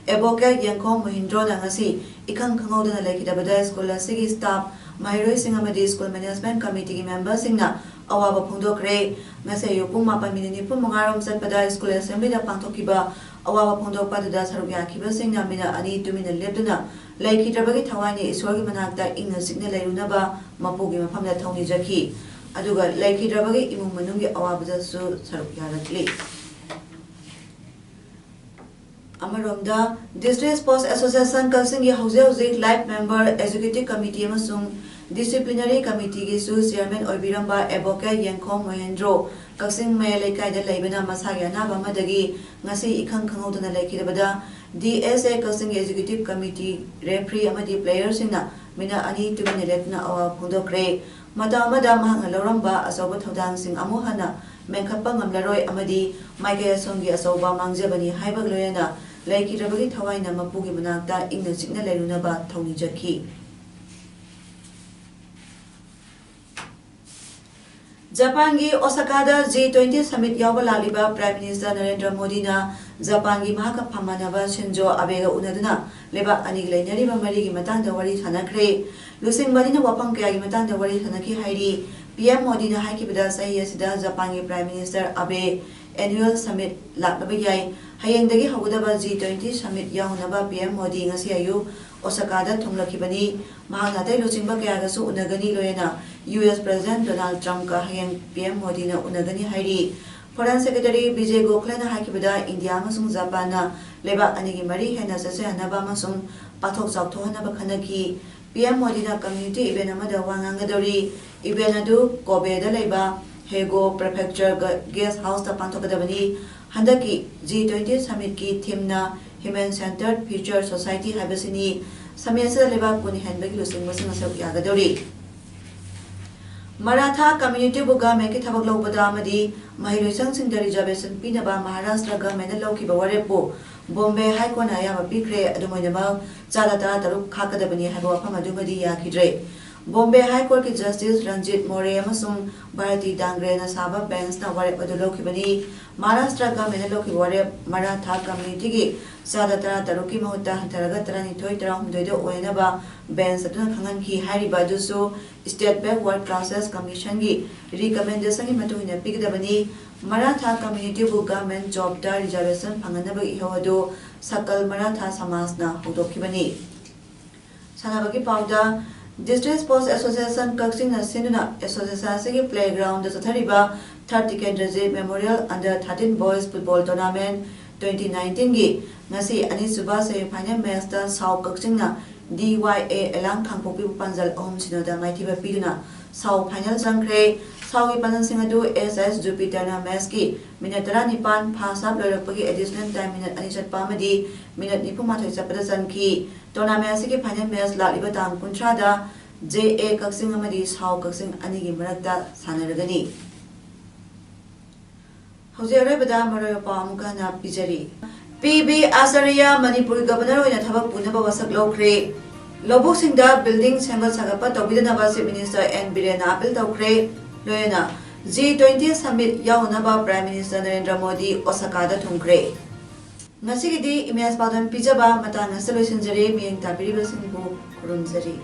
ꯑꯦꯗꯚꯣꯀꯦꯠ ꯌꯦꯡꯈꯣꯝ ꯃꯣꯍꯤꯟꯗ꯭ꯔꯣꯅ ꯉꯁꯤ ꯏꯈꯪ ꯈꯪꯍꯧꯗꯅ ꯂꯩꯈꯤꯗꯕꯗ ꯁ꯭ꯀꯨꯜ ꯑꯁꯤꯒꯤ ꯁ꯭ꯇꯥꯐ, ꯃꯍꯩꯔꯣꯏꯁꯤꯡ ꯑꯃꯗꯤ ꯁ꯭ꯀꯨꯜ ꯃꯦꯅꯦꯖꯃꯦꯟꯠ ꯀꯃꯤꯇꯤꯒꯤ ꯃꯦꯝꯕꯔꯁꯤꯡꯅ ꯑꯋꯥꯕ ꯐꯣꯡꯗꯣꯛꯈ꯭ꯔꯦ꯫ ꯉꯁꯤ ꯑꯌꯨꯛ ꯄꯨꯡ ꯃꯥꯄꯟ ꯃꯤꯅꯤꯠ ꯅꯤꯐꯨ ꯃꯉꯥꯔꯣꯝ ꯆꯠꯄꯗ ꯁ꯭ꯀꯨꯜ ꯑꯦꯁꯦꯝꯕ꯭ꯂꯤꯗ ꯄꯥꯡꯊꯣꯛꯈꯤꯕ ꯑꯋꯥꯕ ꯐꯣꯡꯗꯣꯛꯄ ꯑꯗꯨꯗ ꯁꯔꯨꯛ ꯌꯥꯈꯤꯕꯁꯤꯡꯅ ꯃꯤꯅꯠ ꯑꯅꯤ ꯇꯨꯃꯤꯟꯅ ꯂꯦꯞꯇꯨꯅ ꯂꯩꯈꯤꯗ꯭ꯔꯕꯒꯤ ꯊꯋꯥꯏꯅ ꯏꯁꯣꯔꯒꯤ ꯃꯅꯥꯛꯇ ꯏꯪꯅ ꯆꯤꯛꯅ ꯂꯩꯔꯨꯅꯕ ꯃꯄꯨꯒꯤ ꯃꯐꯝꯗ ꯊꯧꯅꯤꯖꯈꯤ꯫ ꯑꯗꯨꯒ ꯂꯩꯈꯤꯗ꯭ꯔꯕꯒꯤ ꯏꯃꯨꯡ ꯃꯅꯨꯡꯒꯤ ꯑꯋꯥꯕꯗꯁꯨ ꯁꯔꯨꯛ ꯌꯥꯔꯛꯂꯤ꯫ ꯑꯃꯔꯣꯝꯗ, ꯗꯤꯁꯇ꯭ꯔꯤꯛ ꯁ꯭ꯄꯣꯔꯠꯁ ꯑꯦꯁꯣꯁꯤꯌꯦꯁꯟ ꯀꯛꯆꯤꯡꯒꯤ ꯍꯧꯖꯤꯛ ꯍꯧꯖꯤꯛ ꯂꯥꯏꯐ ꯃꯦꯝꯕꯔ, ꯑꯦꯛꯖꯤꯀ꯭ꯌꯨꯇꯤꯚ ꯀꯃꯤꯇꯤ ꯑꯃꯁꯨꯡ ꯗꯤꯁꯤꯄ꯭ꯂꯤꯅꯔꯤ ꯀꯃꯤꯇꯤꯒꯤꯁꯨ ꯆꯤꯌꯔꯃꯦꯟ ꯑꯣꯏꯕꯤꯔꯝꯕ ꯑꯦꯗꯚꯣꯀꯦꯠ ꯌꯦꯡꯈꯣꯝ ꯃꯣꯍꯦꯟꯗ꯭ꯔꯣ ꯀꯛꯆꯤꯡ ꯃꯌꯥꯏ ꯂꯩꯀꯥꯏꯗ ꯂꯩꯕꯅ ꯃꯁꯥꯒꯤ ꯑꯅꯥꯕ ꯑꯃꯗꯒꯤ ꯉꯁꯤ ꯏꯈꯪ ꯈꯪꯍꯧꯗꯅ ꯂꯩꯈꯤꯗꯕꯗ ꯗꯤ ꯑꯦꯁ ꯑꯦ ꯀꯛꯆꯤꯡꯒꯤ ꯑꯦꯛꯖꯤꯀ꯭ꯌꯨꯇꯤꯚ ꯀꯃꯤꯇꯤ, ꯔꯦꯐ꯭ꯔꯤ ꯑꯃꯗꯤ ꯄ꯭ꯂꯦꯌꯔꯁꯤꯡꯅ ꯃꯤꯅꯠ ꯑꯅꯤ ꯇꯨꯃꯤꯟꯅ ꯂꯦꯞꯇꯨꯅ ꯑꯋꯥꯕ ꯐꯣꯡꯗꯣꯛꯈ꯭ꯔꯦ꯫ ꯃꯇꯝ ꯑꯃꯗ ꯃꯍꯥꯛꯅ ꯂꯧꯔꯝꯕ ꯑꯆꯧꯕ ꯊꯧꯗꯥꯡꯁꯤꯡ ꯑꯃꯨꯛ ꯍꯟꯅ ꯃꯦꯟꯈꯠꯄ ꯉꯝꯂꯔꯣꯏ ꯑꯃꯗꯤ ꯃꯥꯏꯀꯩ ꯑꯁꯣꯝꯒꯤ ꯑꯆꯧꯕ ꯃꯥꯡꯖꯕꯅꯤ ꯍꯥꯏꯕꯒ ꯂꯣꯏꯅꯅ ꯂꯩꯈꯤꯗ꯭ꯔꯕꯒꯤ ꯊꯋꯥꯏꯅ ꯃꯄꯨꯒꯤ ꯃꯅꯥꯛꯇ ꯏꯪꯅ ꯆꯤꯛꯅ ꯂꯩꯔꯨꯅꯕ ꯊꯧꯅꯤꯖꯈꯤ꯫ ꯖꯄꯥꯟꯒꯤ ꯑꯣꯁꯥꯀꯥꯗ ꯖꯤ ꯇ꯭ꯋꯦꯟꯇꯤ ꯁꯃꯤꯠ ꯌꯥꯎꯕ ꯂꯥꯛꯂꯤꯕ ꯄ꯭ꯔꯥꯏꯝ ꯃꯤꯅꯤꯁꯇꯔ ꯅꯔꯦꯟꯗ꯭ꯔ ꯃꯣꯗꯤꯅ ꯖꯄꯥꯟꯒꯤ ꯃꯍꯥꯛꯀ ꯐꯝꯃꯥꯟꯅꯕ ꯁꯤꯟꯖꯣ ꯑꯕꯦꯒ ꯎꯅꯗꯨꯅ ꯂꯩꯕꯥꯛ ꯑꯅꯤꯒꯤ ꯂꯩꯅꯔꯤꯕ ꯃꯔꯤꯒꯤ ꯃꯇꯥꯡꯗ ꯋꯥꯔꯤ ꯁꯥꯟꯅꯈ꯭ꯔꯦ꯫ ꯂꯨꯆꯤꯡꯕ ꯑꯅꯤꯅ ꯋꯥꯐꯝ ꯀꯌꯥꯒꯤ ꯃꯇꯥꯡꯗ ꯋꯥꯔꯤ ꯁꯥꯟꯅꯈꯤ ꯍꯥꯏꯔꯤ꯫ ꯄꯤ ꯑꯦꯝ ꯃꯣꯗꯤꯅ ꯍꯥꯏꯈꯤꯕꯗ, ꯆꯍꯤ ꯑꯁꯤꯗ ꯖꯄꯥꯟꯒꯤ Prime Minister Abe Annual Summit ꯂꯥꯛꯂꯕ ꯌꯥꯏ꯫ ꯍꯌꯦꯡꯗꯒꯤ ꯍꯧꯒꯗꯕ G twenty Summit ꯌꯥꯎꯅꯅꯕ ꯄꯤ ꯑꯦꯝ ꯃꯣꯗꯤ ꯉꯁꯤ ꯑꯌꯨꯛ ꯑꯣꯁꯥꯀꯥꯗ ꯊꯨꯡꯂꯛꯈꯤꯕꯅꯤ꯫ ꯃꯍꯥꯛꯅ ꯑꯇꯩ ꯂꯨꯆꯤꯡꯕ ꯀꯌꯥꯒꯁꯨ ꯎꯅꯒꯅꯤ, ꯂꯣꯏꯅꯅ ꯌꯨ ꯑꯦꯁ President Donald Trumpꯀ ꯍꯌꯦꯡ ꯄꯤ ꯑꯦꯝ ꯃꯣꯗꯤꯅ ꯎꯅꯒꯅꯤ ꯍꯥꯏꯔꯤ꯫ Foreign Secretary ꯕꯤꯖꯦ ꯒꯣꯈꯂꯦꯅ ꯍꯥꯏꯈꯤꯕꯗ, ꯏꯟꯗꯤꯌꯥ ꯑꯃꯁꯨꯡ ꯖꯄꯥꯟꯅ ꯂꯩꯕꯥꯛ ꯑꯅꯤꯒꯤ ꯃꯔꯤ ꯍꯦꯟꯅ ꯆꯦꯠꯁꯤꯟꯍꯟꯅꯕ ꯑꯃꯁꯨꯡ ꯄꯥꯛꯊꯣꯛ ꯆꯥꯎꯊꯣꯛꯍꯟꯅꯕ ꯈꯟꯅꯈꯤ꯫ ꯄꯤ ꯑꯦꯝ ꯃꯣꯗꯤꯅ community event ꯑꯃꯗ ꯋꯥ ꯉꯥꯡꯒꯗꯧꯔꯤ꯫ Event ꯑꯗꯨ ꯀꯣꯕꯦꯗ ꯂꯩꯕ ꯍꯦꯒꯣ Prefecture ꯒ-, Guest Houseꯇ ꯄꯥꯡꯊꯣꯛꯀꯗꯕꯅꯤ꯫ ꯍꯟꯗꯛꯀꯤ G twenty Summitꯀꯤ themeꯅ Human Centered Future Society ꯍꯥꯏꯕꯁꯤꯅꯤ꯫ Summit ꯑꯁꯤꯗ ꯂꯩꯕꯥꯛ ꯀꯨꯟ ꯍꯦꯟꯕꯒꯤ ꯂꯨꯆꯤꯡꯕꯁꯤꯡꯅ ꯁꯔꯨꯛ ꯌꯥꯒꯗꯧꯔꯤ꯫ ꯃꯔꯥꯊꯥ communityꯕꯨ governmentꯀꯤ ꯊꯕꯛ ꯂꯧꯕꯗ ꯑꯃꯗꯤ ꯃꯍꯩꯂꯣꯏꯁꯪꯁꯤꯡꯗ reservation ꯄꯤꯅꯕ ꯃꯍꯥꯔꯥꯁꯇ꯭ꯔ governmentꯅ ꯂꯧꯈꯤꯕ ꯋꯥꯔꯦꯞꯄꯨ Bombay High Courtꯅ ꯑꯌꯥꯕ ꯄꯤꯈ꯭ꯔꯦ꯫ ꯑꯗꯨꯝ ꯑꯣꯏꯅꯃꯛ, ꯆꯥꯗ ꯇꯔꯥꯇꯔꯨꯛ ꯈꯥꯛꯀꯗꯕꯅꯤ ꯍꯥꯏꯕ ꯋꯥꯐꯝ ꯑꯗꯨꯃꯗꯤ ꯌꯥꯈꯤꯗ꯭ꯔꯦ꯫ Bombay High Courtꯀꯤ Justice Ranjit More ꯑꯃꯁꯨꯡ Bharati Dangreꯅ ꯁꯥꯕ benchꯅ ꯋꯥꯔꯦꯞ ꯑꯗꯨ ꯂꯧꯈꯤꯕꯅꯤ꯫ ꯃꯍꯥꯔꯥꯁꯇ꯭ꯔ governmentꯅ ꯂꯧꯈꯤꯕ ꯋꯥꯔꯦꯞ, ꯃꯔꯥꯊꯥ communityꯒꯤ ꯆꯥꯗ ꯇꯔꯥꯇꯔꯨꯛꯀꯤ ꯃꯍꯨꯠꯇ ꯍꯟꯊꯔꯒ ꯇꯔꯥꯅꯤꯊꯣꯏ, ꯇꯔꯥꯍꯨꯝꯗꯣꯏꯗ ꯑꯣꯏꯅꯕ bench ꯑꯗꯨꯅ ꯈꯪꯍꯟꯈꯤ꯫ ꯍꯥꯏꯔꯤꯕ ꯑꯗꯨꯁꯨ State Backward Classes Commissionꯒꯤ recommendationꯒꯤ ꯃꯇꯨꯡ ꯏꯟꯅ ꯄꯤꯒꯗꯕꯅꯤ꯫ ꯃꯔꯥꯊꯥ communityꯕꯨ government jobꯇ reservation ꯐꯪꯍꯟꯅꯕꯒꯤ ꯏꯍꯧ ꯑꯗꯨ ꯁꯀꯜ ꯃꯔꯥꯊꯥ ꯁꯃꯥꯖꯅ ꯍꯧꯗꯣꯛꯈꯤꯕꯅꯤ꯫ ꯁꯥꯟꯅꯕꯒꯤ ꯄꯥꯎꯗ, District Sports Association ꯀꯛꯆꯤꯡꯅ ꯁꯤꯟꯗꯨꯅ association ꯑꯁꯤꯒꯤ playgroundꯗ ꯆꯠꯊꯔꯤꯕ Third Tikendrajit Memorial Under thirteen Boys Football Tournament twenty nineteenꯒꯤ ꯉꯁꯤ ꯑꯅꯤꯁꯨꯕ semi final matchꯇ Shaw ꯀꯛꯆꯤꯡꯅ D Y A ꯑꯦꯂꯥꯡ ꯈꯥꯡꯄꯣꯛꯄꯤꯕꯨ ꯄꯥꯟꯖꯜ ꯑꯍꯨꯝ ꯁꯤꯅꯣꯗ ꯃꯥꯏꯊꯤꯕ ꯄꯤꯗꯨꯅ ꯁꯥꯎ final ꯆꯪꯈ꯭ꯔꯦ꯫ ꯁꯥꯎꯒꯤ ꯄꯥꯟꯖꯜꯁꯤꯡ ꯑꯗꯨ S S Jupiterꯅ matchꯀꯤ minute ꯇꯔꯥꯅꯤꯄꯥꯟ, first half ꯂꯣꯏꯔꯛꯄꯒꯤ additional time minute ꯑꯅꯤ ꯆꯠꯄ ꯑꯃꯗꯤ minute ꯅꯤꯐꯨꯃꯥꯊꯣꯏ ꯆꯠꯄꯗ ꯆꯟꯈꯤ꯫ Tournament ꯑꯁꯤꯒꯤ final match ꯂꯥꯛꯂꯤꯕ ꯇꯥꯡ ꯀꯨꯟꯊ꯭ꯔꯥꯗ J A ꯀꯛꯆꯤꯡ ꯑꯃꯗꯤ ꯁꯥꯎ ꯀꯛꯆꯤꯡ ꯑꯅꯤꯒꯤ ꯃꯔꯛꯇ ꯁꯥꯟꯅꯔꯒꯅꯤ꯫ ꯍꯧꯖꯤꯛ ꯑꯔꯣꯏꯕꯗ ꯃꯔꯨꯑꯣꯏꯕ ꯄꯥꯎ ꯑꯃꯨꯛꯀ ꯍꯟꯅ ꯄꯤꯖꯔꯤ꯫ P B ꯑꯥꯆꯥꯔꯌ ꯃꯅꯤꯄꯨꯔꯒꯤ Governor ꯑꯣꯏꯅ ꯊꯕꯛ ꯄꯨꯅꯕ ꯋꯥꯁꯛ ꯂꯧꯈ꯭ꯔꯦ꯫ ꯂꯧꯕꯨꯛꯁꯤꯡꯗ building ꯁꯦꯝꯒꯠ ꯁꯥꯒꯠꯄ ꯇꯧꯕꯤꯗꯅꯕ Chief Minister N ꯕꯤꯔꯦꯟꯅ appeal ꯇꯧꯈ꯭ꯔꯦ꯫ ꯂꯣꯏꯅꯅ G twenty Summit ꯌꯥꯎꯅꯅꯕ Prime Minister Narendra Modi ꯑꯣꯁꯥꯀꯥꯗ ꯊꯨꯡꯈ꯭ꯔꯦ꯫ ꯉꯁꯤꯒꯤꯗꯤ ꯏꯃꯦꯖ ꯄꯥꯎꯗꯝ ꯄꯤꯖꯕ ꯃꯇꯥꯡ ꯑꯁꯤꯗ ꯂꯣꯏꯁꯤꯟꯖꯔꯦ꯫ ꯃꯤꯠꯌꯦꯡ ꯇꯥꯕꯤꯔꯤꯕꯁꯤꯡꯕꯨ ꯈꯨꯔꯨꯝꯖꯔꯤ꯫